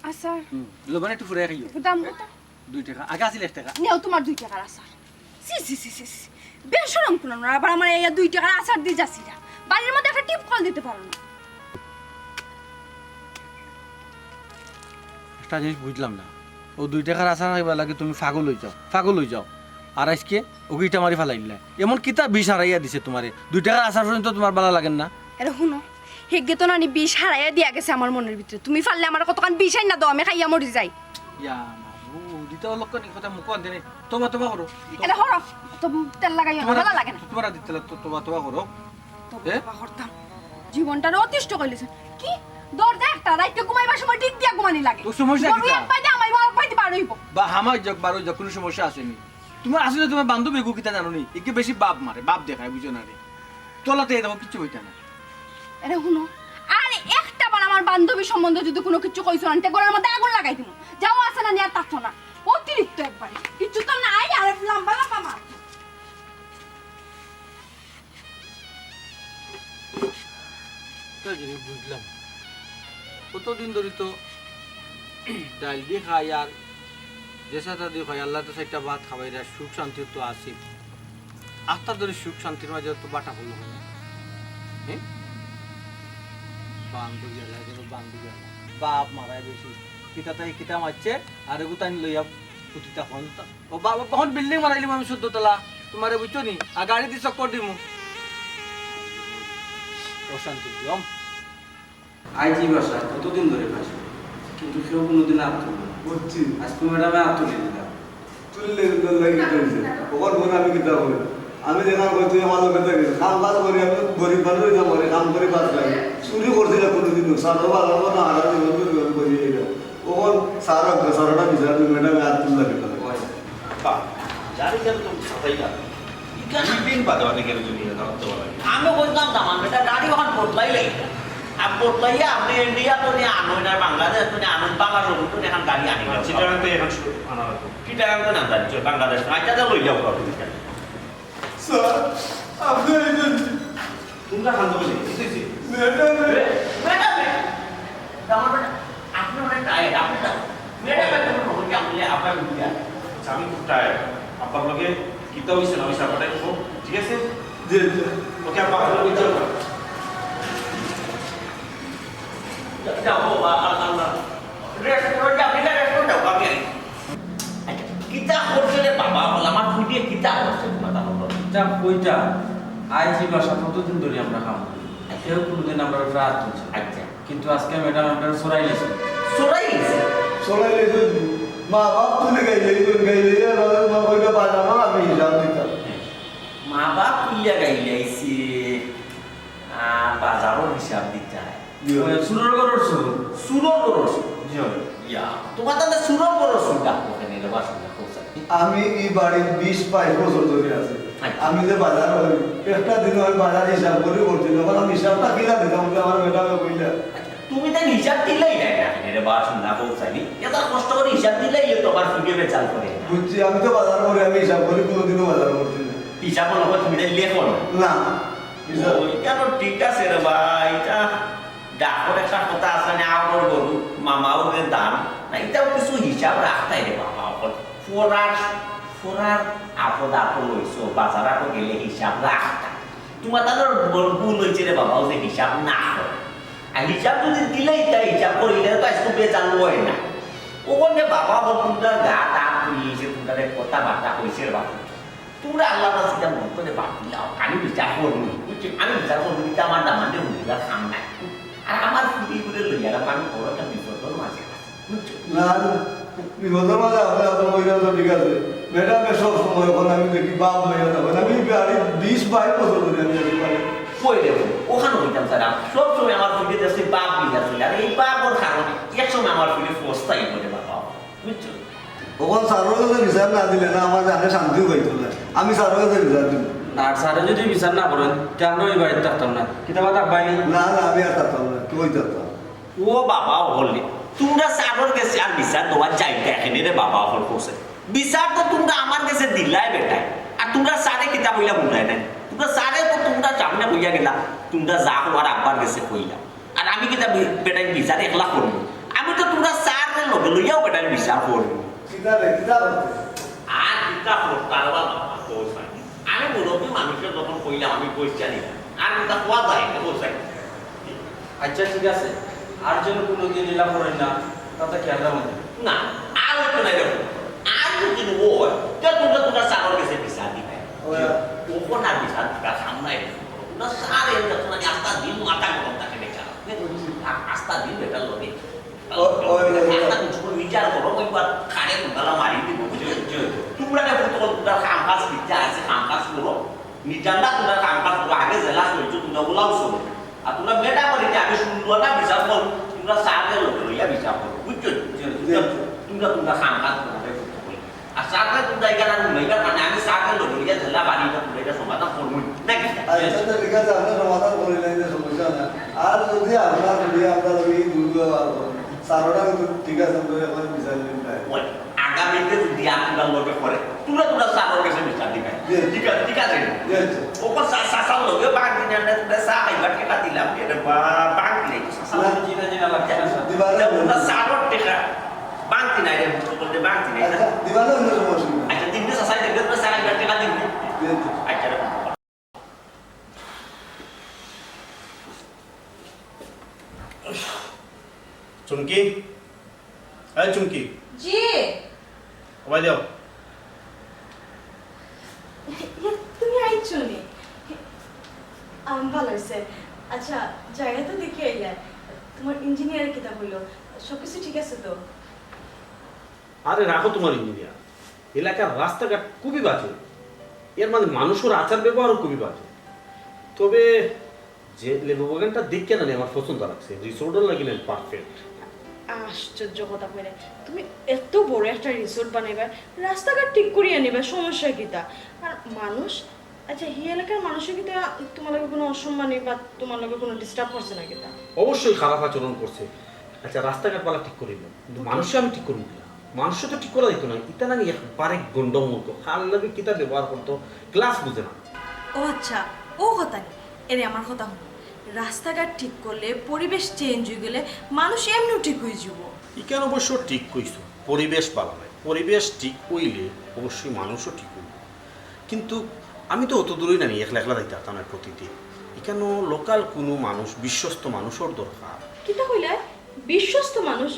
আচ্ছা, হুম, লবণ একটু ফুরাই খাইও। দাম কত? দুই টাকা, আগে আছিল এক টাকা। নেও তোমার দুই টাকার আচার। ছি, ছি, ছি, ছি, ছি। বেশরম কোন না, আবার আমার এই দুই টাকার আচার দিয়ে যাচ্ছি না। বাড়ির মধ্যে একটা টিপ কল দিতে পারো না। একটা জিনিস বুঝলাম না, ও দুই টাকার আচার খাইবার লাগে তুমি পাগল হয়ে যাও, পাগল হয়ে যাও। আর আজকে ওকে ইটা মারি ফালাই দিলে, এমন কিতা বিষ হারাইয়া দিছে তোমারে? দুই টাকার আচার পর্যন্ত তোমার ভালো লাগে না? এরে হুনো, হেগে তো নানি বিষ হারাইয়া দিয়া গেছে আমার মনের ভিতরে। তুমি পারলে আমার কতখান বিষ আইন না দাও, আমি খাইয়া মরি যাই। ইয়া মাবুদ, ইটা অলক্ষণী কথা মুখ আনতে নেই। তোবা তোবা করো। এরে হরো, তো তেল লাগাইও না, তোমার ভালো লাগে না। তোমার দিতে লাগতো, তোবা তোবা করো। তোবা এ? তোবা করতাম। জীবনটা অতিষ্ঠ করিলিছ। কি? দরজা একটা, রাইতে ঘুমাইবার সময় ঠিক দিয়া ঘুমানি লাগে। তো সমস্যা গরু কিতা? এক পাইতে আমার বড় পাইতে বার হইব। বা হামাই যাক, বারো যাক, কোনো সমস্যা আসেনি। তোমার আসলে তোমার বান্ধবী এগু কিতা জানো নি? একে বেশি বাপ মারে, বাপ দেখায়, বুঝো না রে। তলাতে এরকম কিচ্ছু হইতে না। এরে হুনো, আর একটা বার আমার বান্ধবী সম্বন্ধে যদি কোনো কিছু কইছো না, তে ঘরের মধ্যে আগুন লাগাই দিমু। যাও আছে না, নিয়ে আর থাকতো না। অতিরিক্ত একবারে। কিচ্ছু তো নাই, আর লম্বা লম্বা মাত। একটা জিনিস বুঝলাম, কতদিন ধরে তো ডাইল দি খাই আর যে সাথে দি খাই, আল্লাহ তো চাইরটা ভাত খাবাইরা সুখ শান্তি তো আছি। আত্মা ধরে সুখ শান্তির মাঝে তো বাটা পড়লো কেন? হ্যাঁ? বান্ধবী এলা, এ যেন বান্ধবী এলা। বাপ মারাই বেশি। কিতা তাই কিতা মারছে, আর এগু তাই লইয়া পুতিতা কোন তা? ও বাবা, এখন বিল্ডিং বানাইলিমু আমি চোদ্দ তলা। তোমারে বুঝছো নি? আর গাড়ি দি চক্কর দিমু। অশান্তি দিলাম। আইছি বাসায়, কতদিন ধরে পাইছি, কিন্তু কেউ কোনোদিন আত তুলে না। বুঝছি। আজকে ম্যাডামে আত তুলে দিলা। তুললে তো লাগি তুলছে। ওখান ফোন আমি কিতা করি? আমি দেখা কই তুই আমার লোকে থাকি। কাম কাজ করি, আমি গরিব মানুষ হইতাম পারি, কাম করি বাস লাগে। চুরি করছি না কোনোদিনও। সারো বারো না, হারা জীবন তো জীবন করি এই না। ওখান সারা, সারাটা বিচার তুমি ম্যাডামে আত তুললা কিতা? ওই, বাহ, জানি কেন তুমি সাফাই না। ইখান দিন বাদে অনেক কিছু নিয়ে ধরতে পারে। আমি বুঝলাম না, মানে, এটা গাড়ি ওখান বদলাইলে। আর বদলাইয়া আপনি ইন্ডিয়া তো নিয়ে আনো না, বাংলাদেশ তো নিয়ে আনো, বাংলাদেশ তো নিয়ে এখন গাড়ি আনি না। চিটাগাং তো এখন শুরু আনা লাগবে। চিটাগাং তো না যাচ্ছে, বাংলাদেশ। আচ্ছা, তো লই যাও, আপনি। স্যার, আপনি এই যে তোমরা শান্ত হয়ে যাও, বুঝেছি? ম্যাডাম। এ, ম্যাডাম, এ, আমার ম্যাডাম, আপনি অনেক টায়ার্ড, আপনি না, ম্যাডাম, একদম রোগী, আপনি আপনার রুগী আর। আচ্ছা, আমি খুব টায়ার্ড। আপনার লগে কিতা হইছে না হইছে, আপনার একটু, ঠিক আছে? জি, জি। ওকে, আব্বা, আপনার বিচার করো। যাও, যাও, বাবা, আল্লাহ, আল্লাহ। রেস্ট করো, যাও, ঠিক আছে, রেস্ট করো, যাও, আমি আই। আচ্ছা, কিতা করছে রে বাবা? বল, আমার ফুটিয়ে কিতা করছে তোমার তা বলো? কিতা কইতা? আইছি বাসা, কতদিন ধরে আমরা কাম করি। কেউ কোনোদিন আমরা উপরে হাত তুলছে না। আচ্ছা। কিন্তু আজকে ম্যাডাম আপনার সরাই নিছে। সরাই নিছে? সরাই নিছে। মা বাপ তুলে গাইলে, তুলে গাইলে, এবার মা কইটা বাজানো আমি হিসাব দিতাম। মা বাপ তুলিয়া গাইলে আইছে, আহ, বাজারও হিসাব দিতে হয়। জি। ওই চুরর ঘরর চুর। চুরর ঘরর চুর? জি। ইয়া, তোমার তাহলে চুরর ঘরর চুর ডাকবো কেন রে বাসন ডাকবো স্যার? আমি এই বাড়ির বিশ বাইশ বছর ধরে আছি। আচ্ছা। আমি যে বাজার করি, একটা দিন আমি বাজার হিসাব করি করছি, যখন আমি হিসাবটা কিলা দিতাম, যে আমার ম্যাডামে কইলা। আচ্ছা, তুমি তাই হিসাব দিলেই দেয় না কেন রে বাসন ডাকবো স্যার? এত কষ্ট করে হিসাব দিলেই তোমার ফুটে বেচাল করে। বুঝছি, আমি তো বাজার করি, আমি হিসাব করি, কোনোদিনও বাজার করছি না। হিসাব মনে হয় তুমি তাই লেখো না। না। ওই কেন ঠিক আছে রে ভাই, এটা ডাকর একটা কথা আছে না, আওরর গরু, মামাও যে দাম, না, এটাও কিছু হিসাব রাখতাই রে বাবা, অখন ফরার, ফরার আপদ আপদ লইছো, বাজার আপদ গেলে হিসাব রাখতা। তোমার তাহলে বড় ভুল হয়েছে রে বাবা, ও যে হিসাব না করে। আর হিসাব যদি দিলেই তাই হিসাব করি, তাহলে তো আজকে বেচাল হয় না। ওখানে বাবা, ও তোমরা গা দাঁত তুলিয়েছে, তোমরা কথাবার্তা হয়েছে রে বাবা। তোমরা আল্লাহর কাছে এটা মন করে বাদ দিলাও, আমি বিচার করবো, বুঝছো? আমি বিচার করবো, এটা আমার দামান্ডে বুঝিবার কাম নাই। আর আমার চুরি করে লইয়া রাখবো, আমি বড় একটা বিপদর মাঝে আছি, বুঝছো? না, না, বিপদর মাঝে আপনি এত কইরা তো ঠিক আছে। ম্যাডামে সব সময় এখন আমি দেখি বাপ লইয়া যাবেন। আমি বাড়ি বিশ বাইশ বছর ধরে আমি দেখি বাড়ি। কই রে, ওখানে হইতাম স্যার, সব সময় আমার চুরি দেখছি বাপ লইয়া চলে। আর এই বাপর কারণে এক সময় আমার চুরি ফস্তাই করে বাবা, বুঝছো? ওখান স্যারের কাছে বিচার না দিলে না, আমার জানে শান্তিও পাইতো না। আমি স্যারের কাছে বিচার দিব। আর স্যারে যদি বিচার না করেন, তে আমরা ওই বাড়িতে থাকতাম না। কিতা বাত আব্বাই? না, না, আমি আর থাকতাম না, তুই থাকতাম। ও বাবা, হলে তোমরা স্যারের কাছে আর বিচার দেওয়া যাইতা কেনে রে বাবা, হল হোসেন। বিচার তো তোমরা আমার কাছে দিলাই বেটায়। আর তোমরা স্যারে কিতা কইলা হুনায় নাই। তোমরা স্যারে তো তোমরা সামনে কইয়া গেলা, তোমরা যা কওয়ার আব্বার কাছে কইলা। আর আমি কিতা বি-, বেটাইন বিচার একলা করমু? আমি তো তোমরা স্যাররে লগে লইয়াও বেটাইন বিচার করমু। কিতা রে, কিতা করতে? আর কিতা করতাম রে বাবা, কও চাই। আমি মুরব্বী মানুষরে যখন কইলাম, আমি কইছি জানি না। আর কিতা কওয়া যায় না, কও চাই। আচ্ছা, ঠিক আছে। আর যেন কোনোদিন এলা করেন না, তাতে খেয়াল রাখুন। না, আর হইতো না এরকম। আর যদি হয়, তে তোমরা তোমরা স্যারের কাছে বিচার দিবায়। ওই। ওখান আর বিচার দিবার কাম নাই। না, স্যার, এই যত নাকি আস্তা দিন মাথা গরম থাকে বেচারা। আ-, আস্তা দিন বেটার লগে। ও, ওই, ওই, ওই। আস্তা দিন শুধু বিচার করো, ওই বার খাড়ে কুদালা মারি দিব, বুঝছো? জি, জি। তোমরা না প্রথম তোমরা কাম কাজ বিচার আছে, কাম কাজ করো। নিজান্দা তোমরা কাম কাজ করো, আগে জেলা চলছো, তোমরা ওলাও চলো। আর তোমরা বেটা করে যে আমি শুনলো না বিচার করো, তোমরা স্যাররে লগে লইয়া বিচার করো, বুঝছো? জি, জি। তোমরা, তোমরা, তোমরা কাম কাজ করো, ওটাই করতে হবে। আর স্যাররে তোমরা এখানে আর লইবার মানে আমি স্যাররে লগে লইয়া জেলা বাড়ি এটা তোমরা এটা সমাধান করবো নাকি? আচ্ছা, তো ঠিক আছে, আমরা সমাধান করি নাই, যে সমস্যা না। আর যদি আপনার যদি আপনার ওই দুর্ব্যবহার করেন, স্যার ওটা কিন্তু ঠিক আছে, আমরা এখন বিচার নিন নাই। ওই। আগামীতে যদি আপনার লগে করে, তোমরা তোমরা স্যারের কাছে বিচার দিবায়। জি। ঠিক আছে, ঠিক আছে। জি, জি। ওকে সা-, সা-, স্যার লগে বাঘ দিনে আমরা তোমরা চা খাইবার টেকা দিলাম, এটা বা-, বাঘ দিলে কি? না। জি না, জি না, লাগছে না, স্যার। দিবা না। তোমরা স্যারের টেকা বাঘ দিনে, এটা বুঝতে বলতে বাঘ দিনে। আচ্ছা, দিবা না, অন্য সময় শুনবো। আচ্ছা, দিন তো চাচা, দিন তো চা খাইবার টেকা দিন। আচ্ছা, রে। চুমকি, এই চুমকি। জি। ওবায় দেও। ইয়া, তুমি আইছো নি? আম, ভালা অইছে। আচ্ছা, জাগা তো দেখি আইলা। তুমার ইঞ্জিনিয়ার কিতা কইলো? সবকিছু ঠিক আছে তো? আরে রাখো তুমার ইঞ্জিনিয়ার। এলাকার রাস্তাঘাট খুবই বাজে। এর মাঝে মানুষর আচার ব্যবহারও খুবই বাজে। তবে যে লেবু বাগানটা দেখিয়া না নি আমার পছন্দ লাগছে, রিসোর্টর লাগি না পারফেক্ট। আশ্চর্য কথা কইলে, তুমি এত বড় একটা রিসোর্ট বানাইবা, রাস্তাঘাট ঠিক করিয়া নিবা, সমস্যা কিতা? আর মানুষ, আচ্ছা, হি এলাকার মানুষে কিতা তুমার লগে কুনু অসম্মানী বা তুমার লগে কুনু ডিস্টার্ব করছে না কিতা? অবশ্যই খারাপ আচরণ করছে। আচ্ছা, রাস্তাঘাট বালা ঠিক করিমু, কিন্তু মানুষে আমি ঠিক করমু কিলা? মানুষে তো ঠিক করা দিত না। ইতা না নি একবারে গন্ডমূর্খ, কার লগে কিতা ব্যবহার করতো, ক্লাস বুঝে না। ও আচ্ছা, ও কথা নি। এরে, আমার কথা হুনো। রাস্তাঘাট ঠিক করলে, পরিবেশ চেঞ্জ অই গেলে মানুষ এমনেউ ঠিক অই যিবো। ইখান অবশ্য ঠিক কইছো, পরিবেশ বালা নায়। পরিবেশ ঠিক অইলে অবশ্যই মানুষও ঠিক অইবো। কিন্তু আমি তো অত দূরই না নি, একলা একলা যাইতাম পারতাম না প্রতিদিন। ইখানো লোকাল কুনু মানুষ, বিশ্বস্ত মানুষর দরকার। কিতা কইলায়? বিশ্বস্ত মানুষ?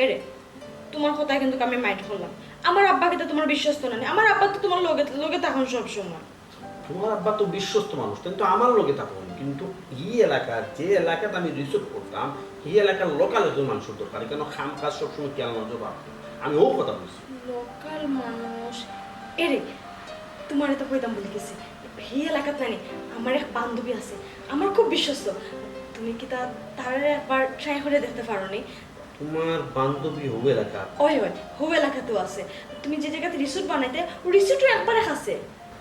এরে, তুমার কথায় কিন্তু আমি মাইন্ড করলাম। আমার আব্বা কিতা তুমার বিশ্বস্ত না নি? আমার আব্বা তো তুমার লগে, লগে থাকইন সব সময়। তুমার আব্বা তো বিশ্বস্ত মানুষ, তাইন তো আমার লগে থাকইন, কিন্তু ই এলাকার, যে এলাকাত আমি রিসোর্ট করতাম, ই এলাকার লোকাল একজন মানুষর দরকার। ইখানো কাম কাজ সবসময় খেয়াল নজর রাখতো। আমি অউ কথা কইছি। লোকাল মানুষ? এরে, তুমারে তো কইতাম ভুলি গেছি। ই এলাকাত না নি, আমার এক বান্ধবী আছে, আমার খুব বিশ্বস্ত। তুমি কিতা তারে একবার ট্রাই করি দেখতে পারো নি? তুমার বান্ধবী হউ এলাকাত? অয়, অয়, হউ এলাকাত আছে। তুমি যে জাগাত রিসোর্ট বানাইতায়, অউ রিসোর্টর একবারে কাছে।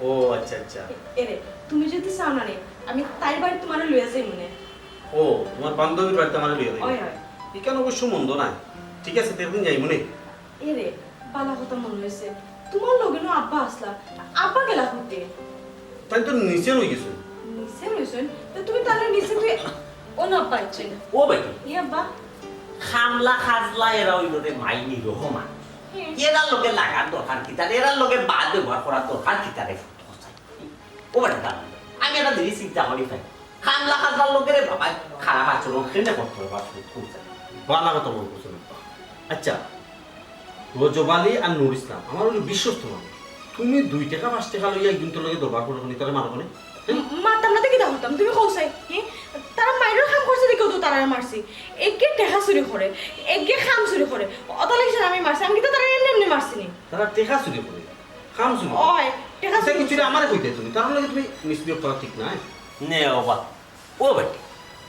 ও আচ্ছা, আচ্ছা। এরে, তুমি যদি চাও না নি, আমি তাইর বাড়িত তুমারে লইয়া যাইমু নে। ও, তুমার বান্ধবীর বাড়িত আমারে লইয়া যাইবায়? অয়, অয়। ইখান অবশ্য মন্দ নায়। ঠিক আছে, তে একদিন যাইমু নে। এরে, বালা কথা মনো অইছে। তুমার লগে নু আব্বা আছলা। আব্বা গেলা কইতে? তাইন তো নিচে রইগেছইন। নিচে রইছইন? তে তুমি তাইলে নিচে থুইয়া, ও না আব্বা আইছইন। ও বেটি। ই আব্বা। কামলা খাজলা এরা অইলো রে মাইনি রহমান। হুম। এরার লগে লাগার দরকার কিতা রে? এরার লগে বাদ ব্যবহার করার দরকার কিতা রে? ও বেটা, আমি একটা জিনিস চিন্তা করি ভাই, কামলা খাজলার লগে রে বাবা খারাপ আচরণ কেনে করতে হবে? বালা কথা মনো করছো না। আচ্ছা, রজব আলী আর নুর ইসলাম আমার অইলো বিশ্বস্ত মানুষ। তুমি দুই টেকা পাঁচ টেকা লইয়া একজনর লগে দরবার করো নি, তারে মারো নি? হুম? মারতাম না তে কিতা করতাম? তুমি কও চাই, হে? তারা মাইরর কাম করছে দেখিউ তো তারারে মারছি। একে টেকা চুরি করে, একে কাম চুরি করে। অতা লাগি আমি মারছি। আমি কিতা তারারে এমনে এমনে মারছি নি? তারা টেকা চুরি করে, কাম চুরি করে। অয়, টেকা চুরি করে। আমারে কইতায় তুমি, তার লগে তুমি মিসবিহেভ করা ঠিক নায়। নে বাবা, ও বেটি,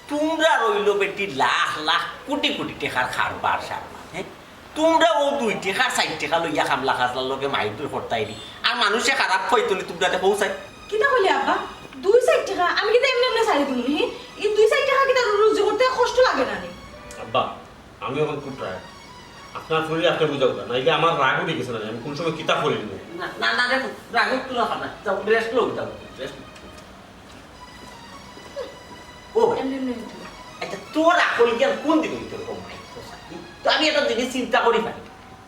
তুমরার অইলো বেটি লাখ লাখ কুটি কুটি টেকার কারবার সারবার, হে? তুমরা অউ দুই টেকা চাইর টেকা লইয়া কামলা খাজলার লগে মাইরধইর করতায় নি, আর মানষে খারাপ কইতো নি তুমরারে কও চাই। কিতা কইলে আব্বা? দুই চাইর টেকা? আমি কিতা এমনে এমনে ছাড়ি দিমু নি, হে? ই দুই চাইর টেকা কিতা রুজি করতে কষ্ট লাগে না নি? আব্বা, আমি অখন খুব টায়ার্ড। আপনার শরীর আপনে বুঝাউক্কা, নাইলে আমার রাগ উঠি গেছে না, আমি কুন সময় কিতা করি দিমু। না, না, না, দেখো, রাগ একটু রাখা না। যাও, রেস্ট লও, যাও, রেস্ট লও। ও ভাই, এমনি, এমনি হইতো। আচ্ছা, তোর আকল জ্ঞান কোন দিকে হইতো রে, ও ভাই? তো আমি একটা জিনিস চিন্তা করি ভাই,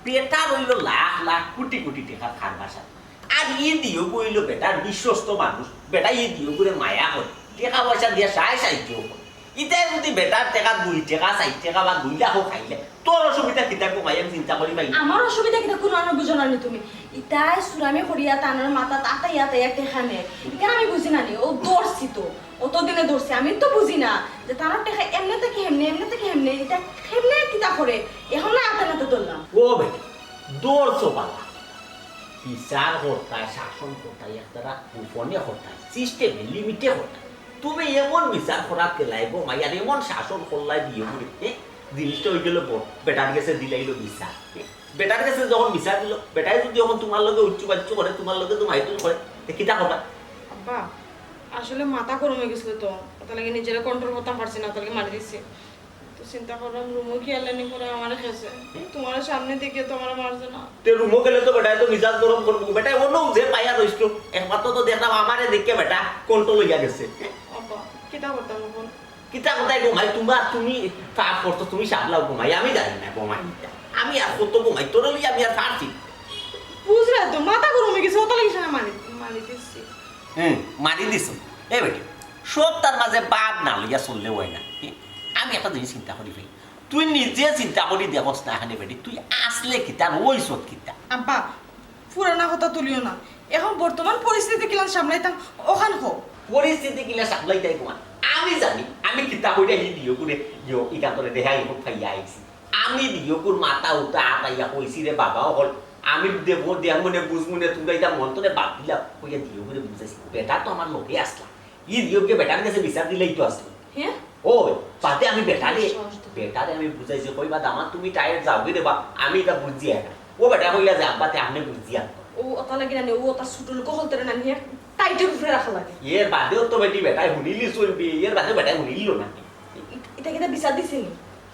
বেটার অইলো লাখ লাখ কুটি কুটি টেকার কারবার সারবার। আর ই দিও কইলো বেটার বিশ্বস্ত মানুষ, বেটা ই দিও করে মায়া করে, টেকা পয়সা দিয়া সাহায্য সাহায্য করে। ইতায় যদি বেটার টেকা দুই টেকা, চাইর টেকা বা দুই লাখও খাইলে, তোর অসুবিধা কিতা গো মাই? আমি চিন্তা করি পাই না। আমার অসুবিধা কিতা কুনু আনো বুঝো না নি তুমি। ইতায় চুরামি করিয়া তানর মাথাত আতাইয়া আতাইয়া টেকা নেয়। ইখান আমি বুঝি না নি, অউ ধরছি তো। অতদিনে ধরছি, আমি তো বুঝি না যে তানর টেকা এমনে থাকি হেমনে, এমনে থাকি হেমনে, ইতা হেমনে কিতা করে? অখন না আতে নাতে ধরলাম। ও বেটি, ধরছো বালা। বিচার করতায়, শাসন করতায়, একতারা গোপনে করতায়, সিস্টেমে, লিমিটে করতায়। তুমি এমন বিচার করাত গেলায় গো মাই, আর এমন শাসন করলায় দিও করে, এ? জিনিসটা অই গেল বড়, বেটার গেছে দিলাইলো বিচার। এ? বেটার গেছে যখন বিচার দিলো, বেটায় যদি অখন তুমার লগে উচ্চ বাচ্চ করে, তুমার লগে তো মাইতুল করে, তে কিতা করবা? আব্বা, আসলে মাথা গরম অই গেছিল তো, অতার লাগি নিজেরে কন্ট্রোল করতাম পারছি না, অতার লাগি মারি দিছি। তো চিন্তা করলাম, রুমো গিয়া লেনি করে আমারে খেছে। তুমার সামনে দেখিয়া তো আমারে মারছে না। তে রুমো গেলে তো বেটায় তো মিজাজ গরম করবো। বেটায় অনো যে পাইয়া রইছো, একমাত্র তো দেখলাম আমারে দেখিয়া বেটা কন্ট্রোল অইয়া গেছে। আব্বা, কিতা করতাম অখন? কিতা করতায় গো মাই, তুমার, তুমি পাপ করছো, তুমি সামলাও গো মাই, আমি জানি না গো মাই। আমি আর কত গো মাই, তোরে লইয়া আমি আর পারছি না। বুঝরায় তো, মাথা গরম অই গেছে, অতার লাগি সারা মারি, মারি দিছি। হুম, মারি দিছো। এ বেটি, সবতার মাঝে বাদ না লইয়া চললে অয় না। আমি একটা জিনিস চিন্তা করি ভাই, তুই নিজে চিন্তা করি দেখস না এখানে বেটি, তুই আসলে কিতা, রইছত কিতা? আব্বা, পুরানা কথা তুলিও না। এখন বর্তমান পরিস্থিতি কিলান সামলাইতাম, অখান কও। পরিস্থিতি কিলা সামলাইতাই তোমার? আমি জানি, আমি কিতা কইরা ই দিও করে, ইও, ইটা করে দেখাই হোক, খাইয়া আইছি। আমি দিও করে মাথা উঠা আটাইয়া কইছি রে বাবা, অকল আমি দেবো, দেখ মনে বুঝ মনে, তোমরা ইটা মন তোরে বাদ দিলা, কইয়া দিও করে বুঝাইছি। বেটা তো আমার লগে আসলা, ই দিও গিয়ে বেটার কাছে বিচার দিলেই তো আসলো। হ্যাঁ? ও, বাদে আমি বেটারে, সাহস তো। বেটারে আমি বুঝাইছি, কইবা দামাত তুমি টায়ার যাও গিয়ে দেবা, আমি ইটা বুঝছি একা। ও বেটা কইলা যে আব্বাতে আপনি বুঝছি আর। ও অতা লাগে না, ও তার ছোট লোক হলতে না নিয়ে টাইটের উপরে রাখা লাগে। এর বাদেও তো বেটি বেটায় হুনিলি চলবি, এর বাদে বেটায় হুনিল না। ইটা কিতা বিচার দিছে নি?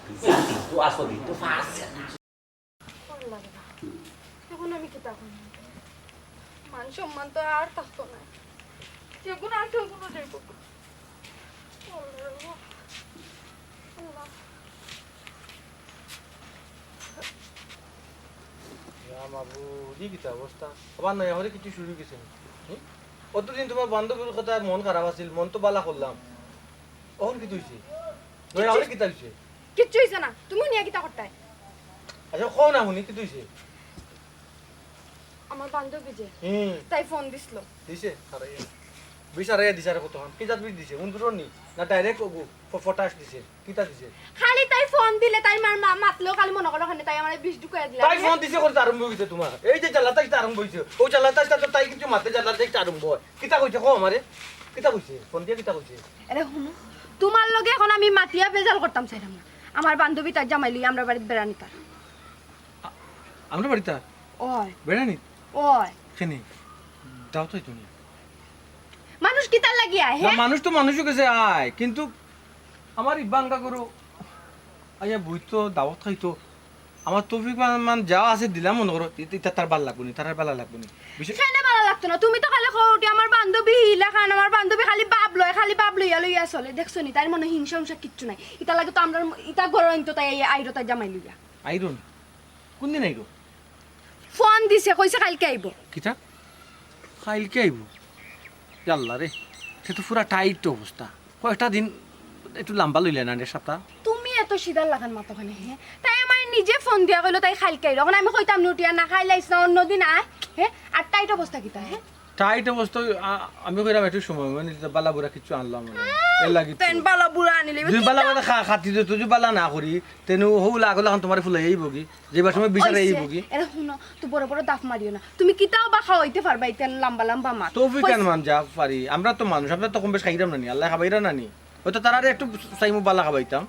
বিচার দিত আসো, দিত পারছে না। ভালা লাগে না। এখন আমি কিতা করি? মান সম্মান তো আর থাকতো না। যেগুন আর সেগুন যাইব। আল্লাহ। আল্লাহ। ইয়া মাবুদ, ই কিতা অবস্থা? আবার নয়া করে কিছু শুরু গেছে নি? হুম? অতদিন তোমার বান্ধবীর কথা মন খারাপ আছিল, মন তো বালা করলাম। অখন কিতা অইছে? নয়া করে কিতা অইছে? কিচ্ছু অইছে না। তুমি নিয়া কিতা করতায়? আচ্ছা, কও না হুনি, কিতা অইছে? আমার বান্ধবী যে, হুম। তাই ফোন দিছিল। দিছে? হারাইয়া। বিষ হারাইয়া দিছে আর কতক্ষণ? কি জাত বিষ দিছে? উন্দুরর নি? না ডাইরেক্ট ওগু ফ-, ফটাশ দিছে? কিতা দিছে? খালি তাই ফোন দিলে তাই মার মা-, মাতলেও খালি মনে করো ওখানে তাই আমার বিষ ঢুকাই দিলা। তাই ফোন দিছে করতে আরম্ভ অইছে তোমার। এই যে জ্বালাতাইশটা আরম্ভ অইছে, ও জ্বালাতাইশটা তো তাই কিছু মাতে জ্বালাতাইশটা আরম্ভ অয়। কিতা কইছে কও আমারে? কিতা কইছে? ফোন দিয়া কিতা কইছে? আরে হুনো, তোমার লগে এখন আমি মাতিয়া বেজাল করতাম চাইলাম না। আমার বান্ধবী তার জামাই লইয়া আমরা বাড়িত বেড়ানিতার। আ-, আমরা বাড়িত? ওই। বেড়ানি? ওই। কেনে? দাও তো তুমি। মানুষ কিতার লাগি আয়, না, হে? মানুষ তো মানুষের কাছে আয়, কিন্তু আমার ইবাঙ্গা করো, আইয়া বই তো দাওয়াত খাইতো। আমার তৌফিক মান, মান যা আছে দিলাম মনে করো, ইতা, ইতা তার ভালা লাগবো নি, তার আর ভালা লাগবো নি। বিশেষ কেনে ভালা লাগতো না? তুমি তো খালি কও উঠি আমার বান্ধবী হিলা খান, আমার বান্ধবী খালি বাপ লয়, খালি বাপ লইয়া লইয়া চলে। দেখছো নি? তার মনে হিংসা হুংসা কিচ্ছু নাই। ইতা লাগে তো আমরা, ইতা ঘরো আনতো তাই এই আইরো তার জামাই লইয়া। আইরো না? কোন দিন আইরো? ফোন দিছে, কইছে কাইলকে আইবো। কিতা? কাইলকে আইবো? ইয়া আল্লাহ রে, সে তো পুরা টাইট অবস্থা। কয়েকটা দিন একটু লম্বা লইলে না রে, সপ্তাহ? তুমি এত সিধার লাখান মাতো কেনে, হে? তাই আমার নিজে ফোন দিয়া কইলো তাই কাইলকে আইলো। এখন আমি কইতাম নি উঠিয়া না কাইল আইস না, অন্য দিন আয়, হে? আর টাইট অবস্থা কিতা, হে? টাইট অবস্থা, আ-, আমি কইরাম একটু সময় মানে বালা বুড়া কিছু আনলাম না। এর লাগি তো। তেন বালা বুড়া আনিলে তুমি বালা বালা খা-, খাতি দে, তুই বালা না করি, তেনু হউ লাগলো এখন তোমার ফুলাই আইবো কি? যেবার সময় বিচারে অইছে, আইবো কি? এরে হুনো, তো বড় বড় দাফ মারিও না। তুমি কিতাও বা খাওয়াইতে পারবা, ইতেন লম্বা লম্বা মাত। তৌফিক কইছ- আন মান যা পারি। আমরা তো মানুষ, আমরা তো কম বেশ খাইরাম না নি, আল্লাহ খাবাইরা না নি। হয়তো তারারে একটু চাইমু বালা খাবাইতাম।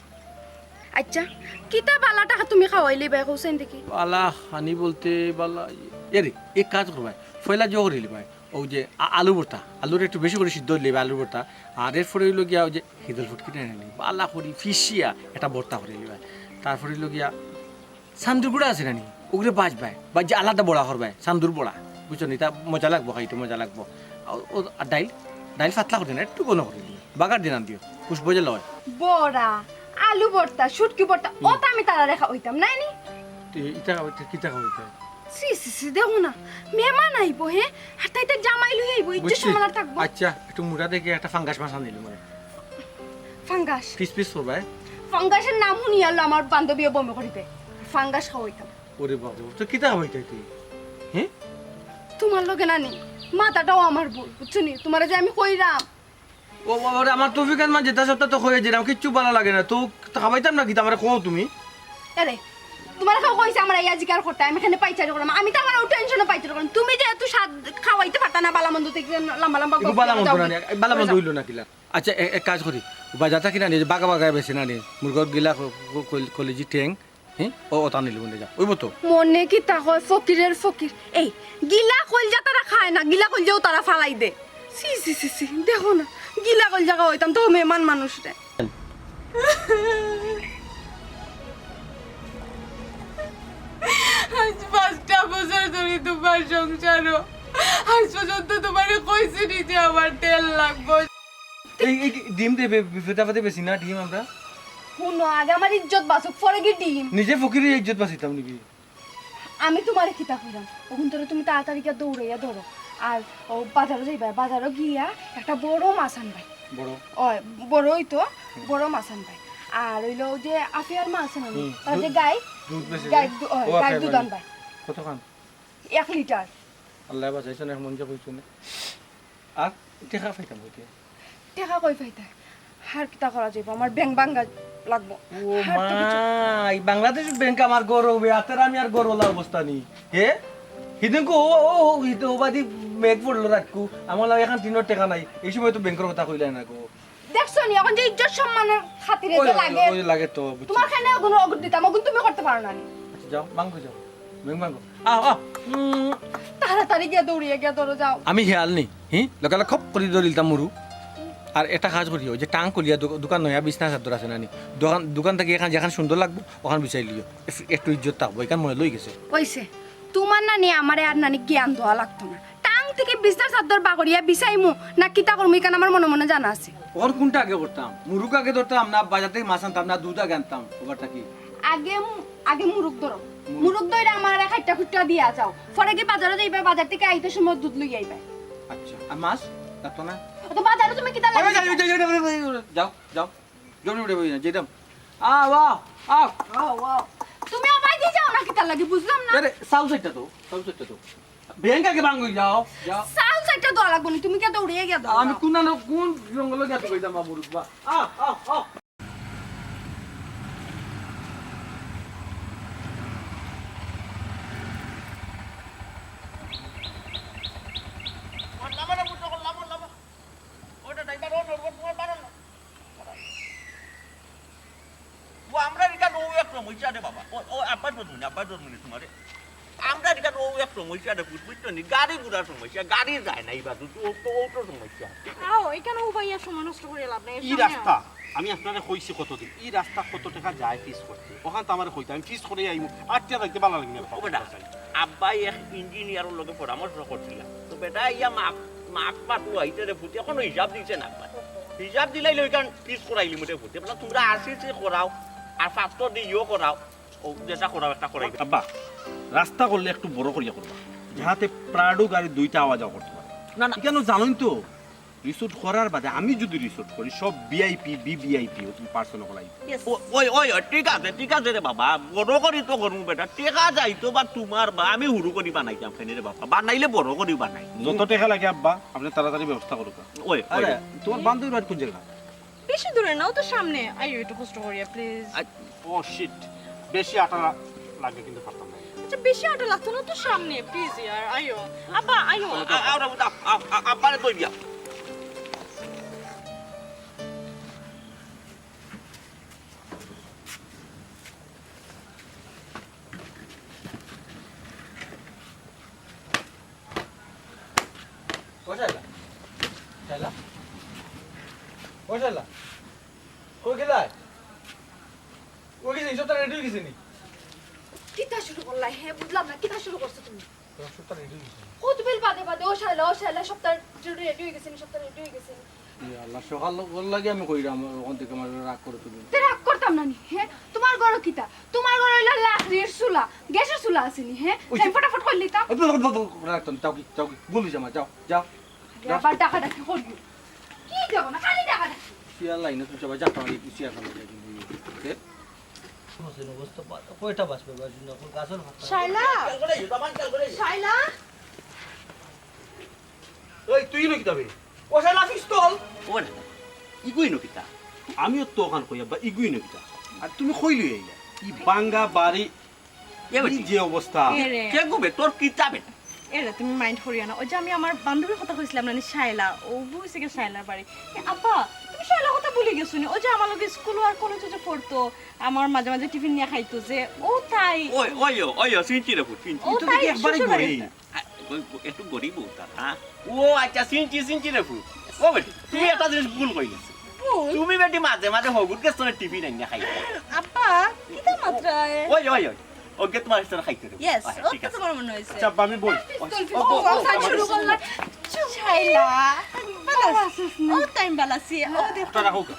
আচ্ছা, কিতা বালা টাকা তুমি খাওয়াইলে ভাই, কইছেন দেখি? বালা খানি বলতে বালা, এরে, এক কাজ করবায়, পয়লা জো করিলি ভাই, ও যে আ-, আলু ভর্তা, আলুর একটু বেশি করে সিদ্ধ হইলে ভাই আলু ভর্তা, আর এরপরে হইলো গিয়া ওই যে হিদল ফুটকি না নি, বালা করি ফিশিয়া একটা ভর্তা করিলি ভাই, তারপরে হইলো গিয়া সান্দুর গুড়া আছে না নি? ওগুলো বাজবায়। বাজে আলাদা বড়া করবায়। সান্দুর বড়া। বুঝছো নি? তা মজা লাগবো, খাইতে মজা লাগবো। ও, ও, আর ডাইল? ডাইল পাতলা করে না, একটু ঘন করে দিও। বাগার দিন আন দিও। খুশবু যে লয়। বড়া, আলু ভর্তা, শুটকি ভর্তা, হুম। ওটা আমি তারা রেখা হইতাম, নাই নি? তে ইটা খাওয়াইতে, কিতা খাওয়াইতে? সি, সি, সি, দেখো না। মেহমান আইবো, হে? আর তাই তার জামাই লই আইবো, ইজ্জত বুঝছি। সম্মান আর থাকবো। আচ্ছা, একটু মুড়া দেখে একটা ফাঙ্গাস মাছ আনিলি মনে। ফাঙ্গাস? পিস পিস করবায়। ফাঙ্গাসের নাম শুনি আলো আমার বান্ধবীও বমি করিতে। ফাঙ্গাস খাওয়াইতাম। ওরে বাবা, তো কিতা খাওয়াইতে তুই? হ্যাঁ? তোমার লগে নানি, মাথাটাও আমার ভুল, বুঝছো নি? তোমারে যে আমি কইরাম। ও বাবা রে, আমার তৌফিক আহমদ যেটা সবটা তো হয়ে যেরাম, কিচ্ছু ভালো লাগে না। তো, তো খাওয়াইতাম না কিতা, আমারে কও তুমি। আরে, তোমার কেউ কইছে আমার এই আজিকার করতে, আমি এখানে পাইচারি করলাম। আমি তো আমার টেনশনে পাইচারি করলাম। তুমি যে এত স্বাদ খাওয়াইতে পারতা না, বালা মন্দ থেকে লম্বা লম্বা একটু গপ বালা করে মন্দ যাও। না নি, বালা মন্দ যাও। হইলো না কিলা। আচ্ছা, এ-, এক কাজ করি, বাজারটা কিনা নিয়ে বাগা বাগা বেশি না নি, মুরগর গিলা ক-, ক-, কল-, কলিজি ঠেং, হ্যাঁ? ও, ওটা নিলে মনে যা, ওইব তো। মনে কিতা কয়, ফকিরের ফকির। এই, গিলা কইলজা তারা খায় না, গিলা কইলজাও তারা ফালাই দে। ছি, ছি, ছি, ছি, দেখো না, গিলা কইলজা খাওয়াইতাম তো মেহমান মানুষ রে। আজ পাঁচটা বছর ধরে তোমার সংসারও, আজ পর্যন্ত তোমারে কইছি নি যে আমার তেল লাগবো। এই, এই ডিম দে বে-, বিপদে আপদে বেশি না ডিম আমরা। হুনো, আগে আমার ইজ্জত বাঁচুক, পরে কি ডিম? নিজে ফকিরের ইজ্জত বাঁচিতাম নাকি? আমি তোমারে কিতা কইরাম? ওখান ধরে তুমি তাড়াতাড়ি গিয়া দৌড়াইয়া ধরো। আর ও বাজারো যাইবায়, বাজারো গিয়া একটা বড় মাছ আনবায়। বড়? ওই, বড়ই তো, বড় মাছ আনবায়। আর অইলো যে আফিয়ার মা আছে না, হুম, তার যে দুধ, গাই, দুধ বেশি গাই দেয়। দু-, ওই, ও, গাই আফিয়ার দুধ মা। আনবায়। কতখান? এক লিটার। আল্লায় বাঁচাইছইন, এক মন যে কইছো না। আর টেকা পাইতাম কই? টেকা কই পাইতায়? আর কিতা করা যাইবো? আমার ব্যাংক ভাঙ্গা লাগবো। ও আর তো মা, কিছু এই বাংলাদেশ ব্যাংক আমার গরু, বে, আতের আমি আর গরুলা অবস্থা নি। হে? হিদিনকু ও, ও, ও, হিদিন ও বাদি মেঘ পড়লো রাতকু, আমার লাগে এখন টিনর টেকা নাই। এই সময় তো ব্যাংকর কথা কইলায় না গো। দেখছো নি, এখন যে ইজ্জত সম্মানের খাতিরে ওই, যে ওই, লাগে, ওই লাগে তো, বুঝছি। তোমার খানে ওগুন, ওগুন দিতাম, ওগুন তুমি করতে পারো না নি। আচ্ছা, যাও, মাঙ্গো যাও। মেঘ মাঙ্গো। আও, আও। উম। তাড়াতাড়ি গিয়া দৌড়িয়া গিয়া ধরো, যাও। আমি খেয়াল নি, হি? লগে লগে খপ করি ধরিলতাম মুরু। আর একটা কাজ করি, ওই যে টাং খুলিয়া দোকা-, দোকান নয়া বিছনা চাদর আছে না নি? দোকান, দোকান থাকি এখান যেখান সুন্দর লাগবো, ওখান বিছাইলিও। এফ-, একটু ইজ্জত থাকবো, এখান মনে লই গেছে। কইছে, তোমার নানি আমারে আর নানি জ্ঞান দেওয়া লাগতো না। টাং থাকি বিছনা চাদর বাগড়িয়া বিছাইমু, না কিতা করমু, ইখান আমার মনে মনে জানা আছে। ওর কোনটা আগে করতাম? মুরুক আগে ধরতাম, না বাজার থাকি মাছ আনতাম, না দুধ আগে আনতাম, ওবারটা কি? আগে মু-, আগে মুরুক ধরো। মুরুক। মুরুক ধইরা আমারে খাইট্টা খুইট্টা দিয়া যাও। পরে কি বাজারো যাইবায়, বাজার থাকি আইতে সময় দুধ লইয়া আইবায়। আচ্ছা, আর মাছ? লাগতো না? তো বাজারো তুমি কিতা আরে, লাগি যাও, যাও, যাও, যাও, যাও, যাও। জলদি উঠে বই না, যেতাম। আ, বাহ, আ। আও, আও। তুমি আমায় দিয়ে যাও না কিতার লাগি, বুঝলাম না। আরে, চাউল চাইট্টা তো, চাউল চাইট্টা তো। ব্যাংক আগে ভাঙ্গি যাও, যাও। চাউল চাইট্টা দেওয়া লাগবো নি, তুমি গিয়া দৌড়িয়া গিয়া দাও, আমি দাও। কোন আনো, কোন জঙ্গলো গিয়া তো কইতাম, বাবু রুকবা। আ, আ, আ। ওটা ড্রাইভার, ও নড়বো, তোমার বারো না। ও, আমরা এটা ও এক সমস্যা রে বাবা। ও, ও, আব্বা ধরবো না, আব্বা ধরবো না তোমারে। আমরা এটা ও এক সমস্যা রে, বুঝ-, বুঝছো নি? গাড়ি ঘোড়ার সমস্যা, গাড়ি যায় না এই বাজু, তো, তো, ও তো সমস্যা। আও, এখানে ও ভাইয়া সময় নষ্ট করে লাভ নাই, এর ই সামনে রাস্তা, আও। আমি আপনারে কইছি কতদিন, ই রাস্তা কত টেকা যায় ফিস করতে? ওখান তো আমারে কইতে, আমি ফিস করে আইমু, আটটা যাইতে ভালো লাগে না। ও বেটা, আব্বাই এক ইঞ্জিনিয়ারর লগে পরামর্শ করছিলাম, তো বেটা ইয়া মাপ, মাপ মাপ লইতে রে ফুটি, এখনো হিসাব দিছে না আব্বা। হিসাব দিলাই লইকান ফিস করাইলি মুটে ফুটি। বেটা তোমরা আরসিসি করাও, আর ফাস্টর দি ইয়ো করাও, ও যেটা করাও একটা করাই। আব্বা, রাস্তা করলে একটু বড় করিয়া করবা, যাহাতে প্রাডো গাড়ি দুইটা আওয়া যাওয়া করতে পারে। না, না। এখানে জানোই তো, রিসোর্ট করার বাদে আমি যদি রিসোর্ট করি, সব ভিআইপি, ভিভিআইপি পার্সন করাই। Yes। ও, ওই, ওই, ওই, ঠিক আছে, ঠিক আছে রে বাবা, বড় করি তো করমু বেটা, টেকা যাইতো বা তোমার বা আমি হুরু করি বানাইতাম কেনে রে বাবা, বানাইলে বড় করি বানাই। যত টেকা লাগে আব্বা, আপনে তাড়াতাড়ি ব্যবস্থা করুক। ওই, ওই। আরে, তোমার বান্ধবীর বাড়ি কোন জাগা? বেশি দূরে না, ও তো সামনে। আইও, একটু কষ্ট করিয়া, প্লিজ। আ- ও শিট, বেশি আটা লাগে কিন্তু পারতাম না। আচ্ছা, বেশি আটা লাগতো না, ও তো সামনে, প্লিজ ইয়ার, আইও। আব্বা, আইও। আ-, আ-, আ-, আ-, আ-, আব্বারে কই দিয়া। ও শালা, শালা, ও শালা, কই গেলায়? ও গেছে, সবটা রেডি হয়ে গেছে নি? কিতা শুরু করলা? হে, বুঝলাম না, কিতা শুরু করছো তুমি? সবটা রেডি হয়ে গেছে। কত বেল বাদে বাদে, ও শালা, ও শালা, সবটা রেডি হয়ে গেছে নি, সবটা রেডি হয়ে গেছে নি। ইয়া আল্লাহ, সকাল ওর লাগি আমি কইরাম, ওখান থেকে আমার রাগ করো তুমি। তে রাগ করতাম না নি, হে? তোমার ঘরো কিতা? তোমার ঘরো অইলো লাকড়ির চুলা, গ্যাসের চুলা আছে নি, হে? ওই তাই যে ফটাফট করলি তা। এই তো, তো, তো, তো, রাখতাম, যাও কি, যাও কি, বলি জামা, যাও, যাও। আরে, যাও। আবার ডাকাডাকি করিও। কি যাবো না, খালি ডাকাডাকি। শিয়াল লাইনে তো যাবা, যাও, তাহলে কি শিয়াল খাওয়া যায় কিন্তু, হে? হোসেন অবস্থা বা-, কয়টা বাজবে বা, এখন গাছর ফাঁকা। শাইলা! শাইলা! এই, তুই ইনো কিতা বে? ও শালা পিস্তল! ও না, ইগুই নো কিতা? আমিও তো ওখান কই, আব্বা, ইগুই নো কিতা? আর তুমি কই লই আইলা? ই বাঙ্গা বাড়ি, এ বেটি। ই যে অবস্থা। এ রে। কে গো বে, তোর কিতা বে? এ রে, তুমি মাইন্ড করিও না। ওই যে আমি আমার বান্ধবীর কথা কইছিলাম না, নি শায়লা, ও বুঝছে কি শায়লার বাড়ি। এ আব্বা, তুমি শায়লার কথা ভুলি গেছো নি? ওই যে আমার লগে স্কুল আর কলেজে যে পড়তো, আমার মাঝে মাঝে টিফিন নিয়া খাইতো যে, ও তাই। ওই, ওই, ওই, ওই, চিনছি রে পুত, চিনছি। ও ই তো তাই দেখি একবারে শ্বশুর বাড়ি গরিব। গেছে। আ, ও, ও একটু গরিব ও তার, হ্যাঁ? ও আচ্ছা, চিনছি, চিনছি রে পুত। ও বেটি, তুমি একটা জিনিস ভুল কই গেছো। ভুল? তুমি বেটি মাঝে মাঝে হগুর গেছ তোরে টিফিন আনিয়া খাইতে। আব্বা, কিতা মাতরায়? ওই, ওই, ওই। ওকে তোমার সাথে খাইতে দেবো। Yes, আচ্ছা, ও ঠিক তো আছে। তোমার মনে হইছে। আচ্ছা, আব্বা, আমি বই। পিস্তল, ও, পিস্তল, ও, ও, ও, ও, শুরু করলা। শাইলা, ভালা আছিস নি? ও, টাইম ভালা আছি। ও, দেখো। ওটা রাখো। ওই,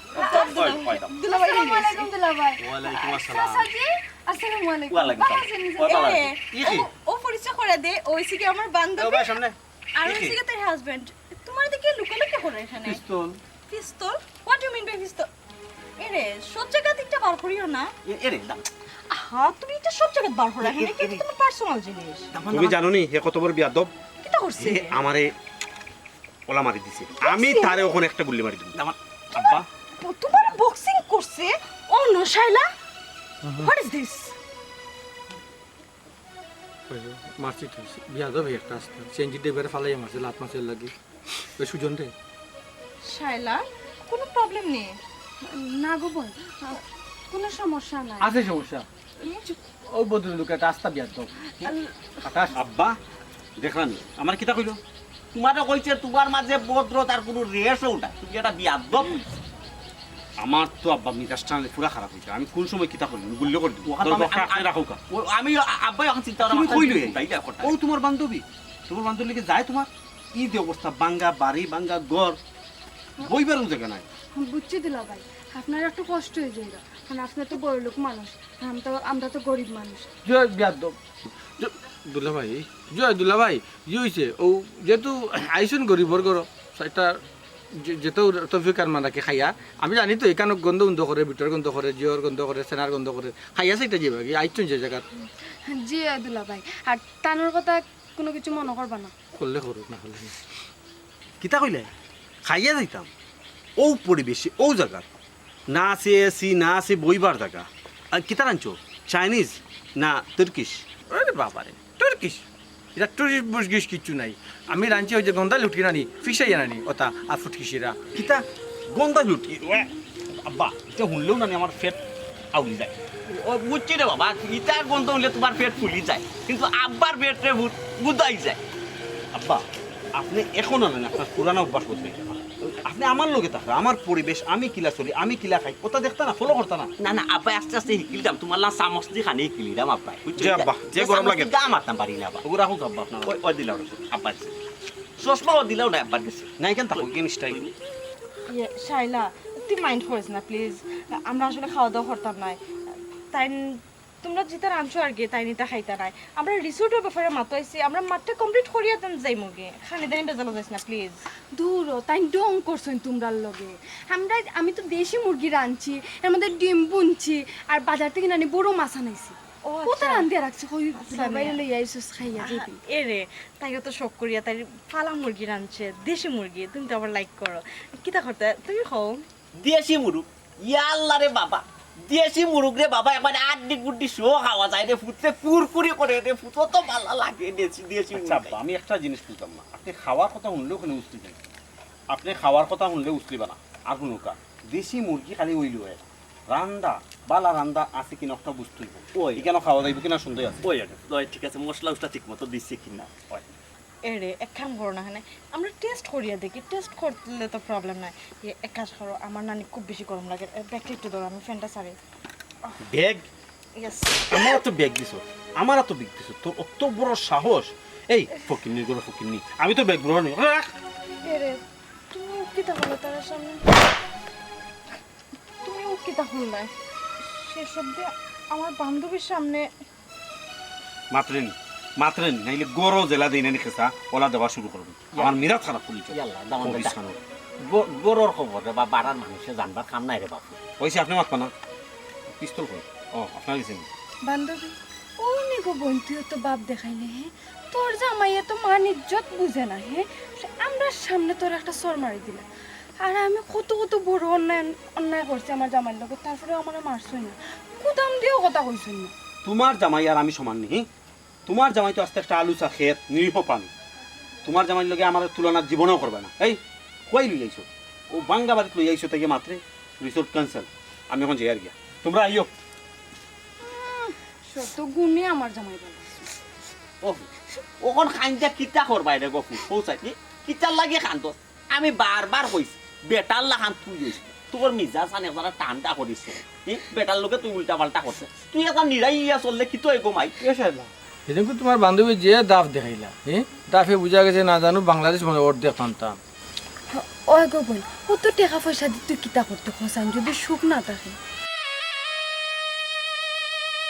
ওই, ওই, দাও। দুলাভাই আসসালামু আলাইকুম, দুলাভাই। ওয়ালাইকুম আসসালাম। চাচাজি, আসসালামু আলাইকুম। ওয়ালাইকুম ভালা আসলাম। আছেন নি, ওই, ভালা চাচা? আছি। এই, ও, ও পরিচয় করে দে, ও হইছে কি আমার বান্ধবী। ও ভাই, সামনে। আর ওই দিকে তার হাজবেন্ড। তোমার দিকে লুকালুকি করে এখানে। পিস্তল। পিস্তল? What do you mean by পিস্তল? এরে, সব জায়গা থেকে বার করিও না। এ- এরে, দাঁড়া। আহা, তুমি এটা সব জায়গায় বার করো এখানে। এ- কিন্তু এরে। তোমার পার্সোনাল জিনিস। দামান, তুমি দামান। জানো নি, হে কত বড় বিয়াদব? কিতা করছে? হে আমারে ওলা মারি দিছে। আমি তারে ওখানে একটা গুল্লি মারি দিমু। দামান। আব্বা। ও, তোমার বক্সিং করছে? ও নো, শাইলা? What is this? মারছি তো, বিয়াদব একটা আস্তা। সিএনজি ড্রাইভারে ফালাইয়া মারছে, লাত মারছে লাগি। ওই সুজন রে। শাইলা, কোনো প্রবলেম নেই। না গো বোন, আহ, কোনো সমস্যা নাই। আছে সমস্যা। ও ভদ্রলোক একটা আস্তা বিয়াদব। আল- আকাশ। আব্বা, দেখলাম নি, আমার কিতা কইলো? তোমারে কইছে তোমার মাঝে ভদ্রতার কোনো রেশও নাই, তুমি একটা বিয়াদব। আমার তো আব্বা মিজাজটা পুরা খারাপ হইছে, আমি কোন সময় কিতা করি, গুল্লি করে দিমু। ওখানে তোর আমি- বকরা আমি- আপনি রাখো কা? ও, আমি আ-, আব্বা এখন চিন্তা ভাবনা তুমি করতেছি, কইলে? তাই দেখো, তাই। ও তোমার বান্ধবী, তোমার বান্ধবী লিগে যায় তোমার? ই যে অবস্থা, ভাঙ্গা বাড়ি, ভাঙ্গা ঘর, বইবারও জায়গা নাই। বুঝছি দুলাভাই, আপনার একটু কষ্ট হয়ে যায়, কারণ আপনি তো বড় লোক মানুষ, আমরা তো, আমরা তো গরিব মানুষ। জয় বিয়াদব। জ-, দুলাভাই, জয় দুলাভাই, ই হইছে, ও যেহেতু আইসন গরিবর ঘর, সেটা যে-, যেহেতু তৌফিক আর মানাকে খাইয়া, আমি জানি তো এখানে গন্ধ গন্ধ করে, বিটর গন্ধ করে, জিওর গন্ধ করে, সেনার গন্ধ করে, খাইয়া সেটা যে বাকি, আইসন যে জায়গা। জি, দুলাভাই, আর তানোর কথা কোনো কিছু মনে করবা না। করলে করুক, না করলে না। কিতা কইলে? খাইয়া যাইতাম। ও পরিবেশে, ও জায়গা। না আছে এসি, না আছে বইবার জায়গা। আর কিতা রানছো? চাইনিজ না তুর্কিশ? আরে বাবা রে, তুর্কিশ। এটা টুরিস্ট বুশগিশ কিচ্ছু নাই। আমি রানছি ওই যে গন্ধা লুটকি নানি, ফিশাই নানি, ওটা আর ফুটকি শিরা। কিতা? গন্ধা লুটকি? ওয়ে, আব্বা, এটা শুনলেও নানি আমার পেট আউলি যায়। ও, বুঝছি রে বাবা, ইটার গন্ধ হইলে তোমার পেট ফুলি যায়, কিন্তু আব্বার পেট রে ভূত গুদাই যায়। আব্বা, আপনি এখন আনেন, আপনার পুরানা অভ্যাস বদলে গেছে। আপনি আমার লগে থাকরা, আমার পরিবেশ, আমি কিলা চলি, আমি কিলা খাই, ওটা দেখতা না, ফলো করতা না। না, না, আব্বা, আস্তে আস্তে হিকিলতাম, তোমার লা চামচ দি খানি হিকিলিরাম, আব্বা, বুঝছো? যে আব্বা, যে গরম লাগে। গা মারতাম পারি না, আব্বা। ওগুলো রাখুক আব্বা, আপনার। ওই, ওই দিলাও রে, আব্বার গেছে। চশমা ও দিলাও না, আব্বার গেছে। নাই কেন থাকো, কেন স্টাইল? ইয়ে, শাইলা, তুই মাইন্ড করিস না, প্লিজ। আমরা আসলে খাওয়া দাওয়া করতাম নাই। তাই তোমরা যেটা রানছো আর কি, তাই নিতে খাইতা নাই। আমরা রিসোর্টের ব্যাপারে মাতো আইছি, আমরা মাঠটা কমপ্লিট করিয়া দেন যাইমুগি। খানি দানি বেজালো যাইস না, প্লিজ। দূর ও, তাই ডং করছইন তোমরার লগে। আমরা, আমি তো দেশি মুরগি রানছি, এর মধ্যে ডিম বুনছি, আর বাজার থেকে নানি বড় মাছ আনাইছি। ও, কোথা আচ্ছা। রান্ধিয়া রাখছি, কই আচ্ছা, বাইরে মিয়া। লইয়া আইসস, খাইয়া আহা, যাবি। এ রে, তাই তো শখ করিয়া তাই ফালা মুরগি রানছে, দেশি মুরগি, তুমি তো আবার লাইক করো। কিতা করতে, তুমি কও। দেশি মুরগ, ইয়া আল্লাহ রে বাবা, দেশি মুরগ রে বাবা, একবারে আড্ডি গুড্ডি সহ খাওয়া যায় রে, ফুটতে কুরকুরি করে রে, ফুটো তো ভালা লাগে দেশি, দেশি আচ্ছা মুরগ। আব্বা, আমি একটা জিনিস বুঝলাম না, আপনি খাওয়ার কথা শুনলেও ওখানে উঠতে চাই, আপনি খাওয়ার কথা শুনলে উঠলিবা না, আর শুনুকা, দেশি মুরগি খালি ওইল হয়, রান্দা, বালা রান্দা আছে কিনা একটা বুঝতে হইব। ওই। এখানে খাওয়া যাইব কিনা সন্দেহ আছে। ওই, ওই, ঠিক আছে, মশলা উশলা ঠিক মতো দিচ্ছে কিনা। ওই। এরে, এক কাম করো না, এখানে আমরা টেস্ট করিয়া দেখি, টেস্ট করলে তো প্রবলেম নাই। এ, এক কাজ করো, আমার নানি খুব বেশি গরম লাগে, এ, ব্যাগটা একটু ধরো, আমি ফ্যানটা ছাড়ি। ব্যাগ? ইয়েস। আমার তো ব্যাগ দিছো, আমার তো ব্যাগ দিছো, তোর অত বড় সাহস। এই ফকিন্নির ঘরে ফকিন্নি, আমি তো ব্যাগ গ্রহণ রাখ। এরে, তুমি কিতা বলো তার সামনে? তুমি ও কিতা করলায়? সে শব্দে আমার বান্ধবীর সামনে। মাতরেন, মাতরেন, নাইলে গরো জেলা দেই নানি খেসা, ওলা দেওয়া শুরু করবো। আমার মিরাত খারাপ করি তো। ইয়াল্লা, দামান খবিস বেটা। খানো। গ-, গরোর খবর রে বা বাড়ার মানুষে জানবার কাম নাই রে বাপু। ওই সে আপনি মাতবা না। পিস্তল কই? ও, আপনার গেছে নি? বান্ধবী, ও নিগো বোন, তুই তো বাপ দেখাইলে, হে? তোর জামাইয়ে তো মান ইজ্জত বুঝে না, হে? সে আমরার সামনে তোর একটা চড় মারি দিলা। আর আমি কত কত বড় অন্যায়, অন্যায় করছি আমার জামাইর লগে, তারপরেও আমারে মারছইন না, গুদাম দিয়েও কথা কইছইন না। তোমার জামাই আর আমি সমান নি, হি? তোমার জামাই তো আস্তে একটা আলুচা খেত, নিরীহ প্রাণী। তোমার জামাইর লগে আমার তুলনা জীবনেও করবে না। এই, কই লই আইছো? ও বাঙ্গা বাড়িত লই আইছো তাইকে মাত্রে, রিসোর্ট ক্যান্সেল। আমি এখন যাই আর গিয়া। তোমরা আইও। উম, শত গুণে আমার জামাই ভালো। ও, ওখন খাইন্দা কিতা করবায় রে গফুর? পৌঁছাই, নি? কিতার লাগি কান্দস? আমি বারবার কইছি, বেটার লাখান তুই অইস। তোর মিজাজ আন একজরা ঠান্ডা করিস। নি? বেটার লগে তুই উল্টা পাল্টা করছস। তুই এখন নিরাই ইয়া চললে কিতা অইবো মাই? এ শালা, সেদিনকে তোমার বান্ধবী যে দাফ দেখাইলা, হে? দাফে বুঝা গেছে না জানো বাংলাদেশ মানে অর্ধেক টানতাম। ওই গো বোন, ও তো টেকা পয়সা দি তুই কিতা করতে খোসান যদি সুখ না থাকে?